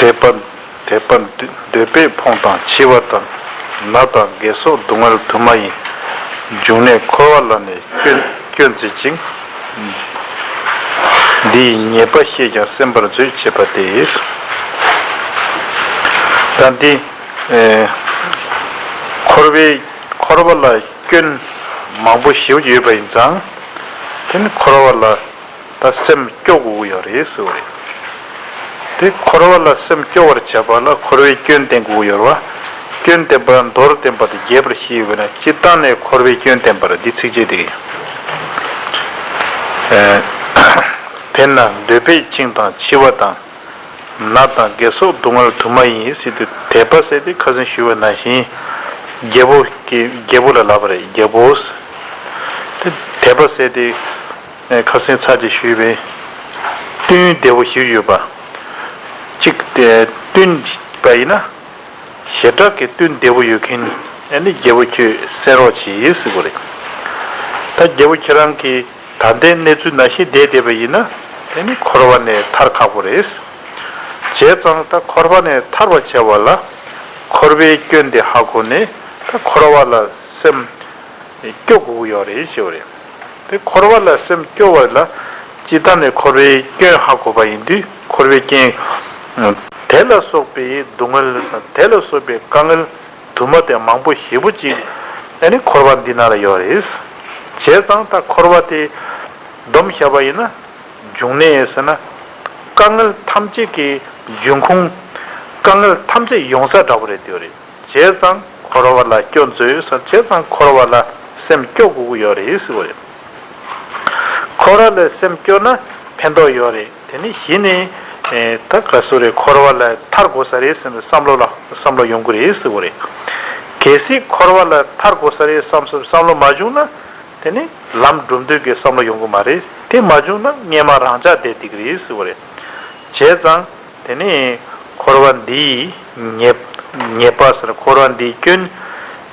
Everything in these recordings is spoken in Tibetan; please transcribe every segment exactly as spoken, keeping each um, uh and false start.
དད་པ་དད་པ་འདོད་པས་ཕོངས་དང་འཆི་བ་དང་། ན་དང་བརྒྱལ་སོགས་སྡུག་བསྔལ་དུ་མ་ཡིན། འབྱུང་གནས་འཁོར་བ་ལ་ནི་སྐྱོན་སྐྱོན་བཙལ་ཅིང་། འདི་ཡི་ཉེས་པ་ཤེས་ཀྱང་སེམས་པར་མཛོད་ཅེས་པ་སྟེ། ད་འདི་ཨེ་འཁོར་བའི་འཁོར་བ་ལ་སྐྱོན་མང་པོ་ཞེ་པོ་ཡོད་པ་ཡིན་ཙང་། དེ་ནི་འཁོར་བ་ལ་ད་སེམས་སྐྱོ་དགོས་ཀྱི་ཡོད་རེད་ཟེར་བ་རེད། དེ་འཁོར་བ་ལ་སེམས་སྐྱོ་བར་བྱ་བ་ལ་འཁོར་བའི་སྐྱོན་བསྟན་དགོས་ཀྱི་ཡོད་རེད་བ། སྐྱོན་བསྟན་པ་མདོར་བསྟན་པ་དང་རྒྱས་པར་བཤད་ཡོད་པས་ན། སྤྱིར་བཏང་ནས་འཁོར་བའི་སྐྱོན་བསྟན་པར་འདི་ཚིགས་བཅད་དེ། ཨེ། དེས་ན་འདོད་པས་འཆིང་དང་འཆི་བ་དང་། ན་དང་བརྒྱལ་སོགས་སྡུག་བསྔལ་དུ་མ་ཡིན་ཟེར་དུས། དད་པ་ཟེར་དེ་ཁ་སང་ཞུས་པ་ནང་བཞིན་རྒྱལ་པོ་གི་རྒྱལ་པོ་ལ་ལབ་པ་རེད། རྒྱལ་པོ། དེ་དད་པ་ཟེར་དེ་ཁ་སང་ཚར་གཅིག་ཞུས་པའི་བསྟུན་བདེ་བོ་ཞིག་ཡོད་པ། གཅིག་དེ་བསྟུན་པ་ཡིན་ན། ཞེ་དྲག་གི་བསྟུན་བདེ་བོ་ཡོད་མཁན། ཨ་ནི་རྒྱལ་པོ་ཁྱོད་གསན་རོགས་གྱིས་ཟེར་དགོས་རེད། ད་རྒྱལ་པོ་ཁྱེད་རང་གིས་ད་ལྟའི་གནས་ཚུལ་ནང་བཞིན་བསྡད་བསྡད་པ་ཡིན་ན། དེ་ནི་འཁོར་བ་ནས་ཐར་ཁག་པོ་རེད། བྱས་ཙང་ད་འཁོར་བ་ནས་ཐར་བར་བྱ་བ་ལ་འཁོར་བའི་སྐྱོན་དེ་ཧ་གོ་ནས། ད་འཁོར་བ་ལ་སེམས་སྐྱོ་དགོས་ཀྱི་ཡོད་རེད་ཞེས་པ་རེད། དེ་འཁོར་བ་ལ་སེམས་སྐྱོ་བ་ལ་སྤྱིར་བཏང་ནས་འཁོར་བའི་སྐྱོན་ཧ་གོ་བ་ཡིན་དུས། འཁོར་བའི་སྐྱོན། དེ་ལ་སོགས་པའི་སྡུག་བསྔལ་དང་། དེ་ལ་སོགས་པའི་དཀའ་ངལ་དུ་མ་དེ་མང་པོ་ཞེ་པོ་ཅིག་ཨ་ནི་འཁོར་བ་འདི་ནང་ལ་ཡོད་རེད། བྱས་ཙང་ད་འཁོར་བ་དེ་སྡོམ་བཞག་པ་ཡིན་ན། འབྱུང་གནས་ཟེར་ན་དཀའ་ངལ་ཐམས་ཅད་ཀྱི་འབྱུང་ཁུངས། དཀའ་ངལ་ཐམས་ཅད་ཡོང་ས་འདྲ་པོ་རེད་དེ་རེད། བྱས་ཙང་འཁོར་བ་ལ་སྐྱོན་མཛོད་ཟེར། བྱས་ཙང་འཁོར་བ་ལ་སེམས་སྐྱོ་དགོས་ཀྱི་ཡོད་རེད་ཟེར་བ་རེད། འཁོར་བ་ལ་སེམས་སྐྱོ་ན་ཕན་ཐོགས་ཡོད་རེད། དེ་ནི་གཞི་ནས་ཨེ་ད་ག་སུ་རེད། འཁོར་བ་ལ་ཐར་དགོས་ས་རེད་ཟེར་ནས་བསམ་བློ་ལ་བསམ་བློ་ཡོང་གི་རེད་ཟེར་བ་རེད། གལ་སྲིད་འཁོར་བ་ལ་ཐར་དགོས་ས་རེད་བསམ་བསམ་བསམ་བློ་མ་བྱུང་ན། དེ་ནི་ལམ་སྒྲུབ་འདོད་ཀྱི་བསམ་བློ་ཡོང་གི་མ་རེད། དེ་མ་བྱུང་ན་སྔས་མ་རང་འཇགས་བསྡད་བསྡད་ཀྱི་རེད་ཟེར་བ་རེད། བྱས་ཙང་དེ་ནི་འཁོར་བ་འདིའི་ཉེས་ཉེས་པ་ཟེར། འཁོར་བ་འདིའི་སྐྱོན་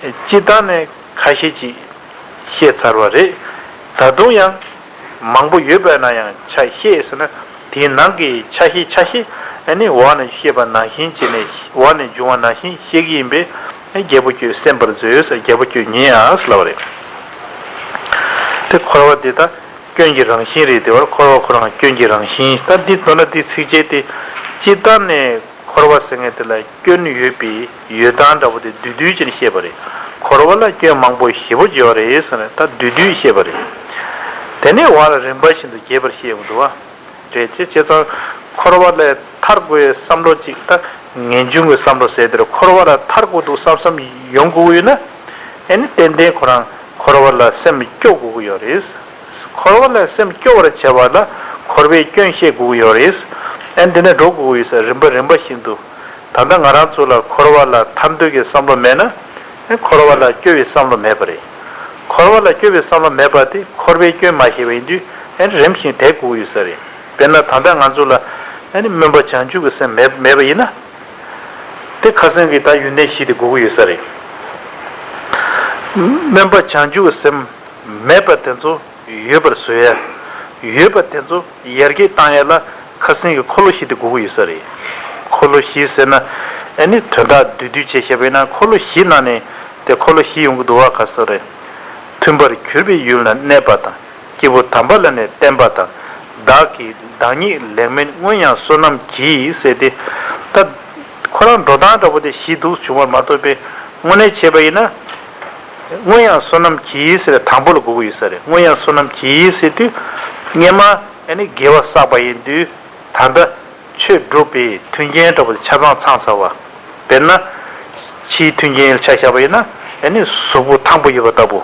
སྤྱིར་བཏང་ནས་ཁ་ཤས་ཅིག་བཤད་ཚར་བ་རེད། ད་དུང་ཡང་མང་པོ་ཡོད་པ་ན་ཡང་ཆ་ཤས་ཟེར་ན། དེའི་ནང་གི་ཆ་ཤས་ཆ་ཤས་ཨ་ནི་འོག་ནས་བཤད་པ་ནང་བཞིན་བྱས་ནས། འོག་ནས་འབྱུང་བ་ནང་བཞིན་བཤད་ཀྱི་ཡིན་པས། རྒྱལ་པོ་ཁྱོད་གསན་པར་མཛོད་ཟེར། རྒྱལ་པོ་ཁྱོད་ཉན་ཨ་ཟེར་ལབ་པ་རེད། དེ་འཁོར་བ་འདི་ད་སྐྱོན་གྱི་རང་བཞིན་རེད། དེ་བར་འཁོར་བ་ཁོ་རང་སྐྱོན་གྱི་རང་བཞིན། ད་འདི་མདོར་ན་འདི་ཚིགས་བཅད་དེ་སྤྱིར་བཏང་ནས་འཁོར་བ་ཟེར་མཁན་དེ་ལ་སྐྱོན་ཡོད་པའི་ཡོད་སྟངས་འདྲ་པོ་དེ་བསྡུས་བསྡུས་ཅན་བཤད་པ་རེད། འཁོར་བ་ལ་སྐྱོན་མང་པོ་ཞེ་པོ་ཡོད་རེད་ཟེར་ནས་ད་བསྡུས་བསྡུས་བཤད་པ་རེད། དེ་ནས་འོག་ལ་རིམ་པ་བཞིན་དུ་རྒྱས་པར་བཤད་ཡོང་གི་འདུག་བ། རེད། དེ་བྱས་ཙང་འཁོར་བ་ལས་ཐར་དགོས་བསམ་བློ་ཅིག་ད་ངེས་འབྱུང་གི་བསམ་བློ་ཟེར་དེར། འཁོར་བ་ལ་ཐར་དགོས་འདུག་བསམ་བསམ་ཡོང་དགོས་ཡོད་ན། ཨ་ནི་ཏན་ཏན་ཁོ་རང་འཁོར་བ་ལ་སེམས་སྐྱོ་དགོས་ཀྱི་ཡོད་རེད། འཁོར་བ་ལ་སེམས་སྐྱོ་བར་བྱ་བ་ལ་འཁོར་བའི་སྐྱོན་ཤེས་དགོས་ཀྱི་ཡོད་རེད། ཨ་ནི་འདི་ནས་འགྲོ་དགོས་ཀྱི་ཡོད་ས་རེད། རིམ་པ་རིམ་པ་བཞིན་དུ། ད་ལྟ་ང་རང་ཚོ་ལ་འཁོར་བ་ལ་ཐར་འདོད་ཀྱི་བསམ་བློ་མེད་ན། ཨ་ནི་འཁོར་བ་ལ་སྐྱོ་བའི་བསམ་བློ་མེད་པ་རེད། འཁོར་བ་ལ་སྐྱོ་བའི་བསམ་བློ་མེད་པ་དེ་འཁོར་བའི་སྐྱོན་མ་ཤེས་པ་ཡིན་དུས། ཨ་ནི་རིམ་བཞིན་དེད་དགོས་ཀྱི་ཡོད་ས་རེད། དཔེར་ན་ད་ལྟ་ང་ཚོ་ལ་ཨ་ནི་སྨོན་པ་བྱང་ཆུབ་ཀྱི་སེམས་མེད་མེད་པ་ཡིན་ན། དེ་ཁ་སང་གི་ད་ཡོན་ཏན་བཞི་དེ་དགོས་ཀྱི་ཡོད་ས་རེད། སྨོན་པ་བྱང་ཆུབ་ཀྱི་སེམས་མེད་པ་དེ་ཚོ་ཡོད་པར་བཟོ་ཡ། ཡོད་པ་དེ་ཚོ་ཡར་རྒྱས་བཏང་ཡ་ལ་ཁ་སང་གི་འཁོར་ལོ་བཞི་དེ་དགོས་ཀྱི་ཡོད་ས་རེད། འཁོར་ལོ་བཞི་ཟེར་ན་ཨ་ནི་དོན་དག་བསྡུས་བསྡུས་བྱས་བཤད་པ་ཡིན་ན། འཁོར་ལོ་བཞི་ནང་ནས་དེ་འཁོར་ལོ་བཞི་ཡོང་གི་འདུག་བ། ག་ས་རེད། མཐུན་པར་གྱུར་པའི་ཡུལ་ན་གནས་པ་དང་། སྐྱེས་བུ་དམ་པ་ལ་ནི་བསྟེན་པ་དང་། བདག་གིས་བདག་ཉིད་ལེགས་སྨོན་སྔོན་ཡང་བསོད་ནམས་ཀྱིས་ཟེར་ཏེ། ད་ཁོ་རང་འགྲོ་སྟངས་འདྲ་པོ་དེ་བཞི་འདུག་བྱུང་བར་མ་གཏོགས་པའི་དངོས་གནས་བྱས་པ་ཡིན་ན། སྔོན་ཡང་བསོད་ནམས་ཀྱིས་ཟེར་དང་པོ་ལ་དགོས་ཀྱི་ཡོད་ས་རེད། སྔོན་ཡང་བསོད་ནམས་ཀྱིས་ཟེར་དུས་སྔོན་མ་ཨ་ནི་དགེ་བ་བསགས་པ་ཡིན་དུས། ད་ལྟ་ཆོས་སྒྲུབ་པའི་མཐུན་རྐྱེན་འདྲ་པོ་དེ་ཆ་ཚང་ཚང་ཚར་བ། དཔེར་ན། ཕྱིའི་མཐུན་རྐྱེན་ཆ་བཞག་པ་ཡིན་ན། ཨ་ནི་གཟུགས་པོ་ཐང་པོ་ཡོད་པ་ལྟ་བུ།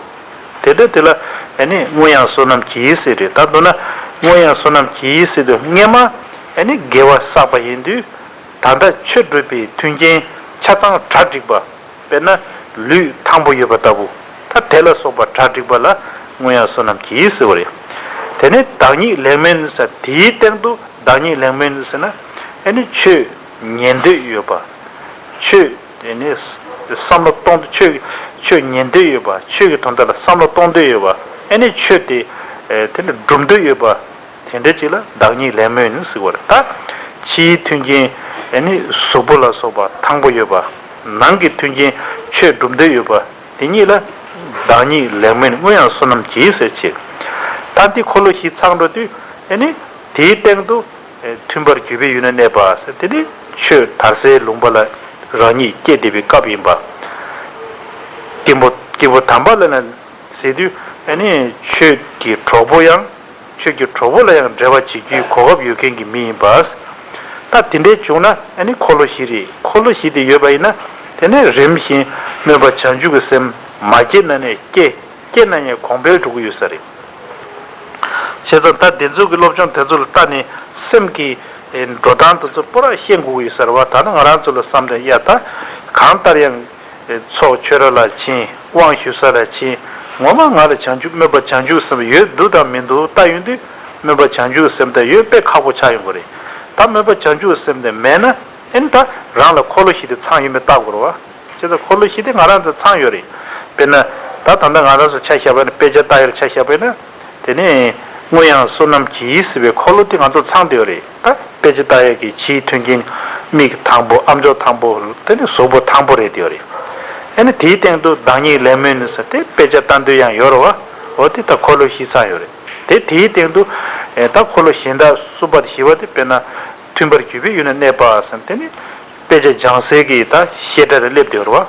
དེ་འདྲ་དེ་ལ་ཨ་ནི་སྔོན་ཡང་བསོད་ནམས་ཀྱིས་ཟེར་རེད། ད་མདོར་ན་སྔོན་ཡང་བསོད་ནམས་ཀྱིས་ཟེར་དུས་སྔོན་མ་ཨ་ནི་དགེ་བ་བསགས་པ་ཡིན་དུས། ད་ལྟ་ཆོས་སྒྲུབ་པའི་མཐུན་རྐྱེན་ཆ་ཚང་གྲ་སྒྲིག་པ། དཔེར་ན་ལུས་ཐང་པོ་ཡོད་པ་ལྟ་བུ། ད་དེ་ལ་སོགས་པ་གྲ་སྒྲིག་པ་ལ་སྔོན་ཡང་བསོད་ནམས་ཀྱིས་ཟེར་བ་རེད། དེ་ནས་བདག་ཉིད་ལེགས་སྨོན་ཟེར། དེའི་སྟེང་དུ་བདག་ཉིད་ལེགས་སྨོན་ཟེར་ན། ཨ་ནི་ཆོས་ཉན་འདོད་ཡོད་པ། ཆོས་དེ་ནི་བསམ་བློ་གཏོང་། ཆོས་ཆོས་ཉན་འདོད་ཡོད་པ། ཆོས་ཀྱི་དོན་དག་ལ་བསམ་བློ་གཏོང་འདོད་ཡོད་པ། ཨ་ནི་ཆོས་དེ་དེ་ནི་སྒྲུབ་འདོད་ཡོད་པ། དེ་འདྲ་ཅིག་ལ་བདག་ཉིད་ལེགས་སྨོན་ཟེར་བ་རེད། ད་ཕྱིའི་མཐུན་རྐྱེན་ ཨ་ནི་གཟུགས་པོ་ལ་སོགས་པ་ཐང་པོ་ཡོད་པ། ནང་གི་མཐུན་རྐྱེན་ཆོས་སྒྲུབ་འདོད་ཡོད་པ། དེ་གཉིས་ལ་བདག་ཉིད་ལེགས་སྨོན་དངོས་ཡང་བསོད་ནམས་ཀྱིས་ཟེར་བྱས། ད་འདི་འཁོར་ལོ་བཞི་ཚང་འགྲོ་དུས་ཨ་ནི་དེའི་སྟེང་དུ་མཐུན་པར་གྱུར་པའི་ཡུལ་ན་གནས་པ་ཟེར། དེ་ནི་ཆོས་དར་སའི་ལུང་པ་ལ་རང་ཉིད་སྐྱེས་བསྡད་པའི་སྐབས་ཡིན་པ། སྐྱེས་བུ་སྐྱེས་བུ་དམ་པ་ལ་ན་ཟེར་དུས་ཨ་ནི་ཆོས་ཀྱི་གྲོགས་པོ་ཡང་། ཆོས་ཀྱི་གྲོགས་པོ་ལ་ཡང་འབྲེལ་བ་བྱེད་རྒྱུའི་གོ་སྐབས་ཡོད་མཁན་གྱི་མི་ཡིན་པ། ད་དེ་འདྲའི་བྱུང་ན་ཨ་ནི་འཁོར་ལོ་བཞི་རེད། འཁོར་ལོ་བཞི་དེ་ཡོད་པ་ཡིན་ན་དེ་ནས་རིམ་བཞིན་སྨོན་པ་བྱང་ཆུབ་ཀྱི་སེམས་མ་སྐྱེས་ན་ནས་སྐྱེ། སྐྱེས་ན་ནས་གོང་འཕེལ་འགྲོ་གི་ཡོད་ས་རེད། བྱས་ཙང་ད་འདི་ཚོ་གི་སློབ་སྦྱོང་དེ་ཚོ་ལ་ལྟ་ནས་སེམས་ཀྱི་འགྲོ་སྟངས་དེ་ཚོ་པོ་ར་ཤེས་དགོས་ཀྱི་ཡོད་ས་རེད་བ། ད་ནི་ང་རང་ཚོ་ལ་བསམ་དེ་ཡ་ད་གང་ལྟར་ཡང་། ཚོགས་ཆོས་ར་ལ་ཕྱིན། དབང་ཞུ་ས་ལ་ཕྱིན། ངོ་མ་ང་ལ་བྱང་ཆུབ་སྨོན་པ་བྱང་ཆུབ་སེམས་ཡོད་འདུག་དང་མི་འདུག་ལྟ་ཡོང་དུས་སྨོན་པ་བྱང་ཆུབ་སེམས་དེ་ཡོད་དཔེ་ཁག་པོ་ཆགས་ཡོང་གི་རེད། ད་སྨོན་པ་བྱང་ཆུབ་སེམས་དེ་མེད་ན་ཨེ་ནི་ད་རང་ལ་འཁོར་ལོ་བཞི་དེ་ཚང་ཡོད་མེད་བལྟ་དགོས་རེད་བ། བྱས་ཙང་འཁོར་ལོ་བཞི་དེ་ང་རང་ཚོ་ཚང་ཡོད་རེད། དཔེར་ན་ད་ད་ལྟ་ང་རང་ཚོ་ཆ་བཞག་པ་ཡིན་ན་དཔེ་ཆ་ལྟ་ཡོད་ཆ་བཞག་པ་ཡིན་ན། དེ་ནས་དངོས་ཡང་བསོད་ནམས་ཀྱིས་ཟེར་བའི་འཁོར་ལོ་དེ་ང་ཚོ་ཚང་བསྡད་ཡོད་རེད། ད་དཔེ་ཆ་ལྟ་ཡག་གི་ཕྱིའི་མཐུན་རྐྱེན། མིག་དང་པོ། ཨམ་ཅོག་དང་པོ། དེ་ནས་གཟུགས་པོ་དང་པོ་རེད་བསྡད་ཡོད་རེད། ཨ་ནི་དེའི་སྟེང་དུ་བདག་ཉིད་ལེགས་སྨོན་ནི་ཟེར་དེ་དཔེ་ཆ་ལྟ་འདོད་ཡང་ཡོད་རེད་བ། འོ་དེ་ད་འཁོར་ལོ་བཞི་ཚང་ཡོད་རེད། དེ་དེའི་སྟེང་དུ་ཨེ་ད་འཁོར་ལོ་གཞན་དག་གསུམ་པ་དེ་བཞི་པ་དེ་དཔེར་ན་མཐུན་པར་གྱུར་པའི་ཡུལ་ན་གནས་པ་ཟེར་དེ་ནི། དཔེ་ཆ་སྦྱང་སའི་གི་ད་བཤད་གྲྭ་རེ་སླེབས་བསྡད་ཡོད་རེད་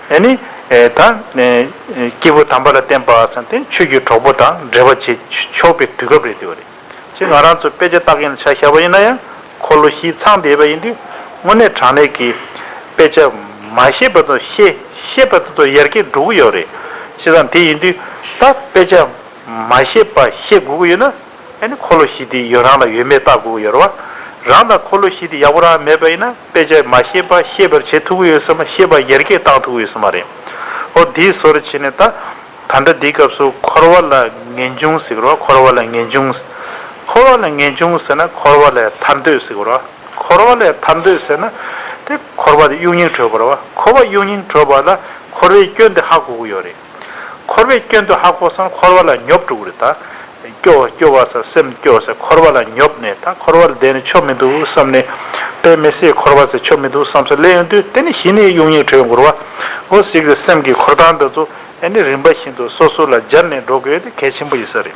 བ། ཨ་ནི་ཨེ་ད་ཨེ་སྐྱེས་བུ་དམ་པ་ལ་བརྟེན་པ་ཟེར་དེ་ཆོས་ཀྱི་གྲོགས་པོ་དང་འབྲེལ་བ་བྱེད་ཆོག་པའི་དུས་སྐབས་རེད་བསྡད་ཡོད་རེད། ཅེས་ང་རང་ཚོ་དཔེ་ཆ་ལྟ་མཁན་ལ་ཆ་བཞག་པ་ཡིན་ན་ཡང་འཁོར་ལོ་བཞི་ཚང་བསྡད་པ་ཡིན་དུས་དངོས་གནས་དྲང་གནས་ཀྱི་དཔེ་ཆ་མ་ཤེས་པ་དང་ཤེས་ཤེས་པ་དང་དང་ཡར་རྒྱས་འགྲོ་གི་ཡོད་རེད། བྱས་ཙང་དེ་ཡིན་དུས་ད་དཔེ་ཆ་མ་ཤེས་པ་ཤེས་དགོས་ཀྱི་ཡོད་ན། ཨ་ནི་འཁོར་ལོ་བཞི་དེ་ཡོད་རང་ལ་ཡོད་མེད་བལྟ་དགོས་ཀྱི་ཡོད་རེད་བ། རང་ལ་འཁོར་ལོ་བཞི་དེ་ཡག་པོ་རང་མེད་པ་ཡིན་ན་དཔེ་ཆ་མ་ཤེས་པ་ཤེས་པར་བྱེད་ཐུབ་ཀྱི་ཡོད་ས་མ། ཤེས་པ་ཡར་རྒྱས་བཏང་ཐུབ་ཀྱི་ཡོད་ས་མ་རེད། ཨོ་དེའི་བཟོ་འདྲ་བྱས་ནས་ད་ད་ལྟ་འདིའི་སྐབས་སུ་འཁོར་བ་ལ་ངེས་འབྱུང་ཟེར་གི་རེད་བ། འཁོར་བ་ལ་ངེས་འབྱུང་། འཁོར་བ་ལ་ངེས་འབྱུང་ཟེར་ན་འཁོར་བ་ལས་ཐར་འདོད་ཟེར་གི་རེད་བ། འཁོར་བ་ལས་ཐར་འདོད་ཟེར་ན་དེ་འཁོར་བ་དེ་གཡུལ་ངེས་གྲོལ་དགོས་རེད་བ། འཁོར་བ་གཡུལ་ངེས་གྲོལ་བ་ལ་འཁོར་བའི་སྐྱོན་དེ་ཧ་གོ་གི་ཡོད་རེད། འཁོར་བའི་སྐྱོན་དུ་ཧ་གོ་སོང་འཁོར་བ་ལ་ཉོབ་འགྲོ་གི་རེད་ད། སྐྱོ་བ་སྐྱོ་བ་ཟེར་སེམས་སྐྱོ་ཟེར་འཁོར་བ་ལ་ཉོབ་ནས་ད་འཁོར་བ་ལ་བསྡད་ནས་ཆོ་མི་འདུག་བསམ་ནས་དཔེ་མི་སྲིད་འཁོར་བ་ཟེར་ཆོ་མི་འདུག་བསམ་ས་སླེབས་ཡོང་དུས་དེ་ནི་གཞི་ནས་གཡུལ་ངེས་གྲོལ་ཡོང་དགོས་རེད་བ། འོ་ཟིག་གི་སེམས་ཀྱི་འཁོར་སྟངས་འདི་ཚོ་ཨ་ནི་རིམ་པ་བཞིན་དུ་སོ་སོ་ལ་སྦྱར་ནས་འགྲོ་དགོས་དེ་གལ་ཆེན་པོ་ཡིན་ས་རེད།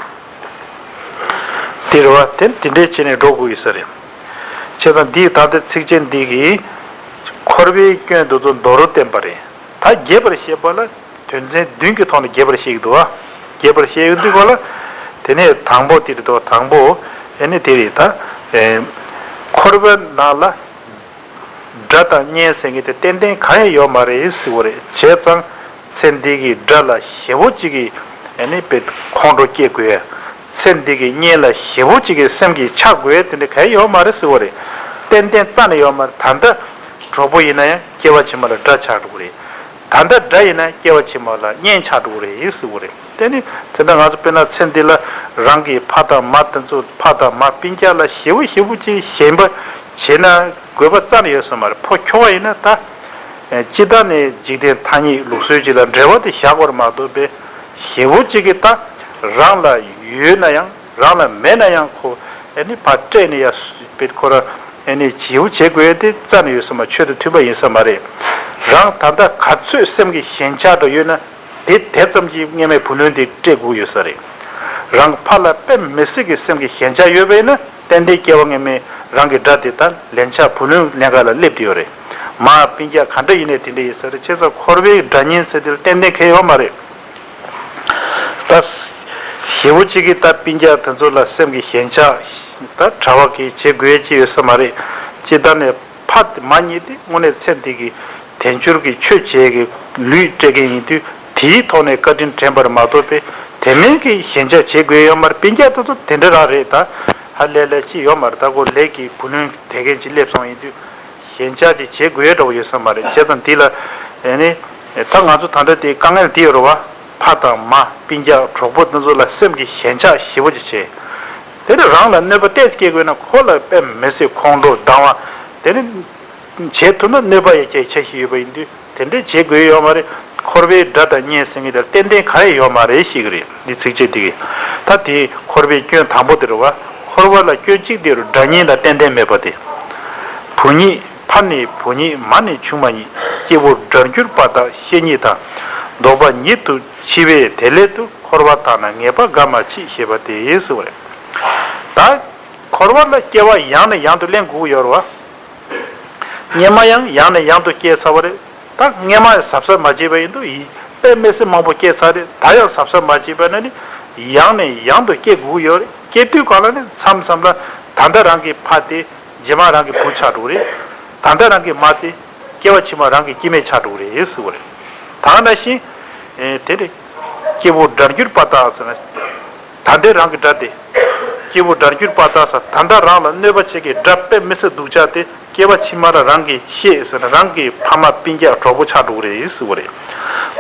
དེ་རེད་བ། དེ་དེ་འདྲས་བྱས་ནས་འགྲོ་དགོས་ཡིན་ས་རེད། བྱས་ཙང་འདིའི་ད་ལྟ་ཚིགས་བཅད་འདི་གིས་འཁོར་བའི་སྐྱོན་འདི་ཚོ་མདོ་རུ་བསྟན་པ་རེད། ད་རྒྱས་པར་བཤད་པ་ལ། དོན་ཚན་བདུན་གྱི་ཐོག་ནས་རྒྱས་པར་བཤད་ཀྱི་འདུག་བ། རྒྱས་པར་བཤད་ཀྱི་འདུག་གོ་ལ། དེ་ནས་དང་པོ་དེ་རེད་དོ། དང་པོ་ཨེ་ནི་དེ་རེད་ད། ཨེ། འཁོར་བའི་ནང་ལ་དགྲ་དང་གཉེན་ཟེར་མཁན་དེ་ཏན་ཏན་གང་ཡང་ཡོད་མ་རེད་ཟེར་བ་རེད། བྱས་ཙང་ཚེ་འདི་གི་དགྲ་ལ་ཞེ་བོ་གཅིག་གི་ཨེ་ནི་དཔེ་ཁོང་ཁྲོ་སྐྱེ་དགོས། ཚེ་འདི་གི་གཉེན་ལ་ཞེ་བོ་གཅིག་གི་སེམས་ཀྱི་ཆགས་དགོས་དེ་འདྲ་གང་ཡང་ཡོད་མ་རེད་ཟེར་བ་རེད། ཏན་ཏན་རྩ་ནས་ཡོད་མ་རེད། ད་ལྟ་གྲོགས་པོ་ཡིན་ན་ཡང་སྐྱེ་བ་ཕྱི་མ་ལ་དགྲ་ཆགས་འགྲོ་གི་རེད། ད་ལྟ་དགྲ་ཡིན་ན་སྐྱེ་བ་ཕྱི་མ་ལ་གཉེན་ཆགས་འགྲོ་གི་རེད་ཟེར་བ་རེད། དེ་ནི་དེ་འདྲ་ང་ཚོ་དཔེར་ན་ཚེ་འདི་ལ་རང་གི་ཕ་དང་མ་དེ་ཚོ་ཕ་དང་མ་སྤུན་ཀྱག་ལ་ཞེ་བོ་ཞེ་བོ་ཅིག་ཞེན་པ་བྱས་ན་དགོས་པ་རྩ་ནས་ཡོད་ས་མ་རེད། ཕོ་ཁྱོ་ག་ཡིན་ན་ད་སྤྱི་བཏང་ནས་འཇིག་རྟེན་ཐ་སྙད་ལུགས་སྲོལ་ཅིག་ལ་འབྲེལ་བ་དེ་བཞག་པར་མ་གཏོགས་པའི་ཞེ་བོ་ཅིག་གིས་ད་རང་ལ་ཡོད་ན་ཡང་རང་ལ་མེད་ན་ཡང་ཁོ་ཨེ་ནི་ཕར་སྤྲད་ནས་ཡ་སུ་དཔེ་ཁོ་རང་ཨེ་ནི་བྱིའུ་བྱེད་དགོས་དེ་རྩ་ནས་ཡོད་ས་མ། ཆོས་དང་མཐུན་པ་ཡིན་ས་མ་རེད། རང་ད་ལྟ་ག་ཚོད་སེམས་ཀྱི་ཞེན་ཆགས་འདྲ་ཡོད་ན་དེ་དེ་ཙམ་གྱིས་སྔ་མའི་བུ་ལོན་དེ་སྤྲད་དགོས་ཡོད་ས་རེད། རང་ཕ་ལ་དཔེ་མི་སྲིད་ཀྱི་སེམས་ཀྱི་ཞེན་ཆགས་ཡོད་པ་ཡིན་ན་ཏན་ཏན་སྐྱེ་བ་སྔ་མའི་རང་གི་དགྲ་དེ་ད་ལན་ཆགས་བུ་ལོན་ལེན་ག་ལ་སླེབས་བསྡད་ཡོད་རེད། མ་སྤུན་ཀྱག་ག་འདྲ་ཡིན་ནའི་དེ་འདྲ་ཡིན་ས་རེད། བྱས་ཙང་འཁོར་བའི་དགྲ་གཉེན་ཟེར་དེ་ལ་ཏན་ཏན་ཁེལ་ཡོད་མ་རེད། ད་ཞེ་བོ་གཅིག་གིས་ད་སྤུན་ཀྱག་དེ་ཚོ་ལ་སེམས་ཀྱི་ཞེན་ཆགས་ད་གྲྭ་པ་གིས་བྱེད་དགོས་ཀྱི་ཡོད་ས་མ་རེད། སྤྱིར་བཏང་ནས་ཕ་དེ་མ་གཉིས་དེ་དངོས་གནས་ཚེ་འདི་གི་དལ་འབྱོར་གྱི་ཆོས་བྱེད་ཀྱི་ལུས་སྤྲད་མཁན་ཡིན་དུས་དེའི་ཐོག་ནས་བཀའ་དྲིན་དྲན་པར་མ་གཏོགས་པའི་དེ་མིན་གྱི་ཞེན་ཆགས་བྱེད་དགོས་ཡོད་མ་རེད། སྤུན་ཀྱག་དེ་ཚོ་དེ་འདྲ་རང་རེད། ད་ཧ་ལས་ལས་ཅི་ཡོད་མ་རེད། ད་ཁོ་ལས་ཀྱི་བུ་ལོན་དེ་མཁན་ཅིག་སླེབས་སོང་ཡིན་དུས། ཞེན་ཆགས་ཅིག་བྱེད་དགོས་འདྲ་བོ་ཡོད་ས་མ་རེད། བྱས་ཙང་འདི་ལ་ཨེ་ནི་ད་ང་ཚོ་ད་ལྟ་དེ་དཀའ་ངལ་འདི་ཡོད་རེད་བ། ཕ་དང་མ་སྤུན་ཀྱག་གྲོགས་པོ་དེ་ཚོ་ལ་སེམས་ཀྱི་ཞེན་ཆགས་ཞེ་པོ་ཅིག་བྱེད། དེ་ནི་རང་ལ་གནོད་པ་ཏོག་ཙམ་སྐྱེལ་དགོས་ན་ཁོ་ལ་དཔེ་མི་སྲིད་ཁོང་ཁྲོ་སྡང་བ་དེ་ནི་བྱེད་ཐུབ་ན་གནོད་པ་ཡང་སྐྱེལ་འཆར་གཞི་ཡོད་པ་ཡིན་དུས་དེ་འདྲས་བྱེད་དགོས་ཡོད་མ་རེད། འཁོར་བའི་དགྲ་དང་གཉེན་ཟེར་མཁན་དེ་ཏན་ཏན་ག་ཡང་ཡོད་མ་རེད་ཞེས་ཀྱི་རེད། འདི་ཚིགས་བཅད་འདི་གིས་ད་དེ་འཁོར་བའི་སྐྱོན་དང་པོ་དེ་རེད་བ། འཁོར་བ་ལ་སྐྱོན་གཅིག་དེ་རུ་དགྲ་གཉེན་དང་ཏན་ཏན་མེད་པ་དེ། ད་ བུ་ཉིད་ཕ་ནི་བུ་ཉིད་མ་ནི་ཆུང་མ་ཉིད། སྐྱེས་བུ་དགྲར་གྱུར་པ་དག་བཤེས་གཉེན་དང་། བཟློག་པ་ཉིད་དུ་མཆི་བས་དེ་སླད་དུ། འཁོར་བ་དག་ན་ངེས་པ་འགའ་མ་མཆིས། ཞེས་པ་སྟེ་ཟེར་བ་རེད། ད་འཁོར་བ་ལ་སྐྱེ་བ་ཡང་ནས་ཡང་དུ་ལེན་དགོས་ཀྱི་ཡོད་རེད་བ། སྔོན་མ་ཡང་ཡང་ནས་ཡང་དུ་སྐྱེས་ཚར་བ་རེད། ད་སྔོན་མ་གཟབ་གཟབ་མ་བྱས་པ་ཡིན་དུས་ཡིན་དཔེ་མི་སྲིད་མང་པོ་སྐྱེས་ཚར་རེད། ད་ཡང་གཟབ་གཟབ་མ་བྱས་པ་ན་ནི་ཡང་ནས་ཡང་དུ་སྐྱེ་དགོས་ཀྱི་ཡོད་རེད། སྐྱེ་དུས་གང་ལ་ནི་མཚམས་མཚམས་ལ་ད་ལྟ་རང་གི་ཕ་དེ་རྗེས་མ་རང་གི་བུ་ཆགས་འགྲོ་གི་རེད། ད་ལྟ་རང་གི་མ་དེ་སྐྱེ་བ་ཕྱི་མ་རང་གི་སྐྱེ་དམན་ཆགས་འགྲོ་གི་རེད་ཟེར་བ་རེད། ད་ག་ནང་བཞིན་ཨེ་དེ་ནི་སྐྱེས་བུ་དགྲར་གྱུར་པ་དག་ཟེར་ན། ད་ལྟའི་རང་གི་དགྲ་དེ། སྐྱེས་བུ་དགྲར་གྱུར་པ་དག་ཟེར་ད་ལྟ་རང་ལ་གནོད་པ་བྱེད་ཀྱི་དགྲ་དཔེ་མི་སྲིད་སྡུག་ཅག་དེ་སྐྱེ་བ་ཕྱི་མ་ལ་རང་གི་བཤེས་ཟེར་ན་རང་གི་ཕ་མ་སྤུན་ཀྱག་གྲོགས་པོ་ཆགས་འགྲོ་གི་རེད་ཟེར་བ་རེད།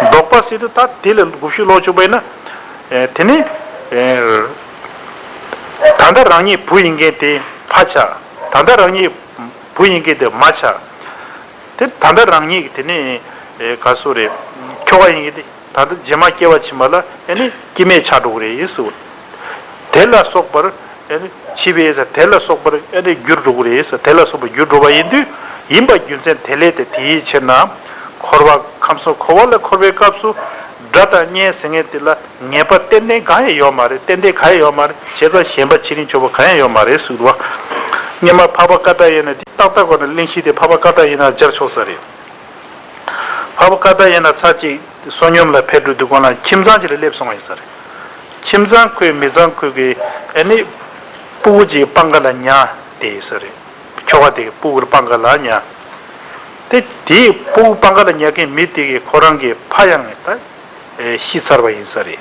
བཟློག་པ་ཟེར་དུས་ད་དེ་ལ་དགུ་བཤུས་ཀློག་ཆོག་པ་ཡིན་ན། ཨེ་དེ་ནི་ཨེ་ད་ལྟ་རང་ཉིད་བུ་ཡིན་མཁན་དེ་ཕ་ཆགས། ད་ལྟ་རང་ཉིད་བུ་ཡིན་མཁན་དེ་མ་ཆགས། དེ་ད་ལྟ་རང་ཉིད་ཀྱི་དེ་ནི་ཨེ་ག་སུ་རེད། ཁྱོ་ག་ཡིན་གྱི་དེ་ད་ལྟ་རྗེས་མ་སྐྱེ་བ་ཕྱི་མ་ལ་ཨེ་ནི་སྐྱེ་དམན་ཆགས་འགྲོ་གི་རེད་ཟེར། དེ་ལ་སོགས་པར་ཨེ་ནི་འཆི་བས་ཟེར་དེ་ལ་སོགས་པར་ཨེ་ནི་འགྱུར་འགྲོ་གི་རེད་ཟེར། དེ་ལ་སོགས་པར་འགྱུར་འགྲོ་བ་ཡིན་དུས་ཡིན་པ་རྒྱུ་མཚན་དེ་ལས་དེ་དེའི་ཕྱིར་ན་འཁོར་བ་ཁམས་གསུམ་འཁོར་བ་ལ་འཁོར་བའི་སྐབས་སུ་དགྲ་དང་གཉེན་ཟེར་མཁན་དེ་ལ་ངེས་པ་ཏན་ཏན་གང་ཡང་ཡོད་མ་རེད། ཏན་ཏན་གང་ཡང་ཡོད་མ་རེད། བྱས་ཙང་ཞེན་པ་བྱེད་རིན་ཆོག་པ་གང་ཡང་ཡོད་མ་རེད་ཟེར་བ། སྔོན་མ་འཕགས་པ་ཀ་ཏ་ཡ་ན་དེ་ཏག་ཏག་གོ་ན་གླེང་གཞི་དེ་འཕགས་པ་ཀ་ཏ་ཡ་ན་སྦྱར་ཆོག་ས་རེད། འཕགས་པ་ཀ་ཏ་ཡ་ན་ཚར་གཅིག་བསོད་སྙོམས་ལ་ཕེབས་འགྲོ་དུས་སྒང་ལ་ཁྱིམ་ཚང་ཅིག་ལ་སླེབས་སོང་བ་ཡིན་ས་རེད། ཁྱིམ་ཚང་ཁོའི་མི་ཚང་ཁོའི་གི་ཨེ་ནི་སྤུ་གུ་ཅིག་སྤང་ཁ་ལ་ཉལ་བསྡད་ཡོད་ས་རེད། ཁྱོ་ག་དེ་གི་སྤུ་གུ་སྤང་ཁ་ལ་ཉལ། དེ་དེའི་སྤུ་གུ་སྤང་ཁ་ལ་ཉལ་མཁན་མི་དེ་གི་ཁོ་རང་གི་ཕ་ཡང་ད་ཨེ་ཤི་ཚར་བ་ཡིན་ས་རེད།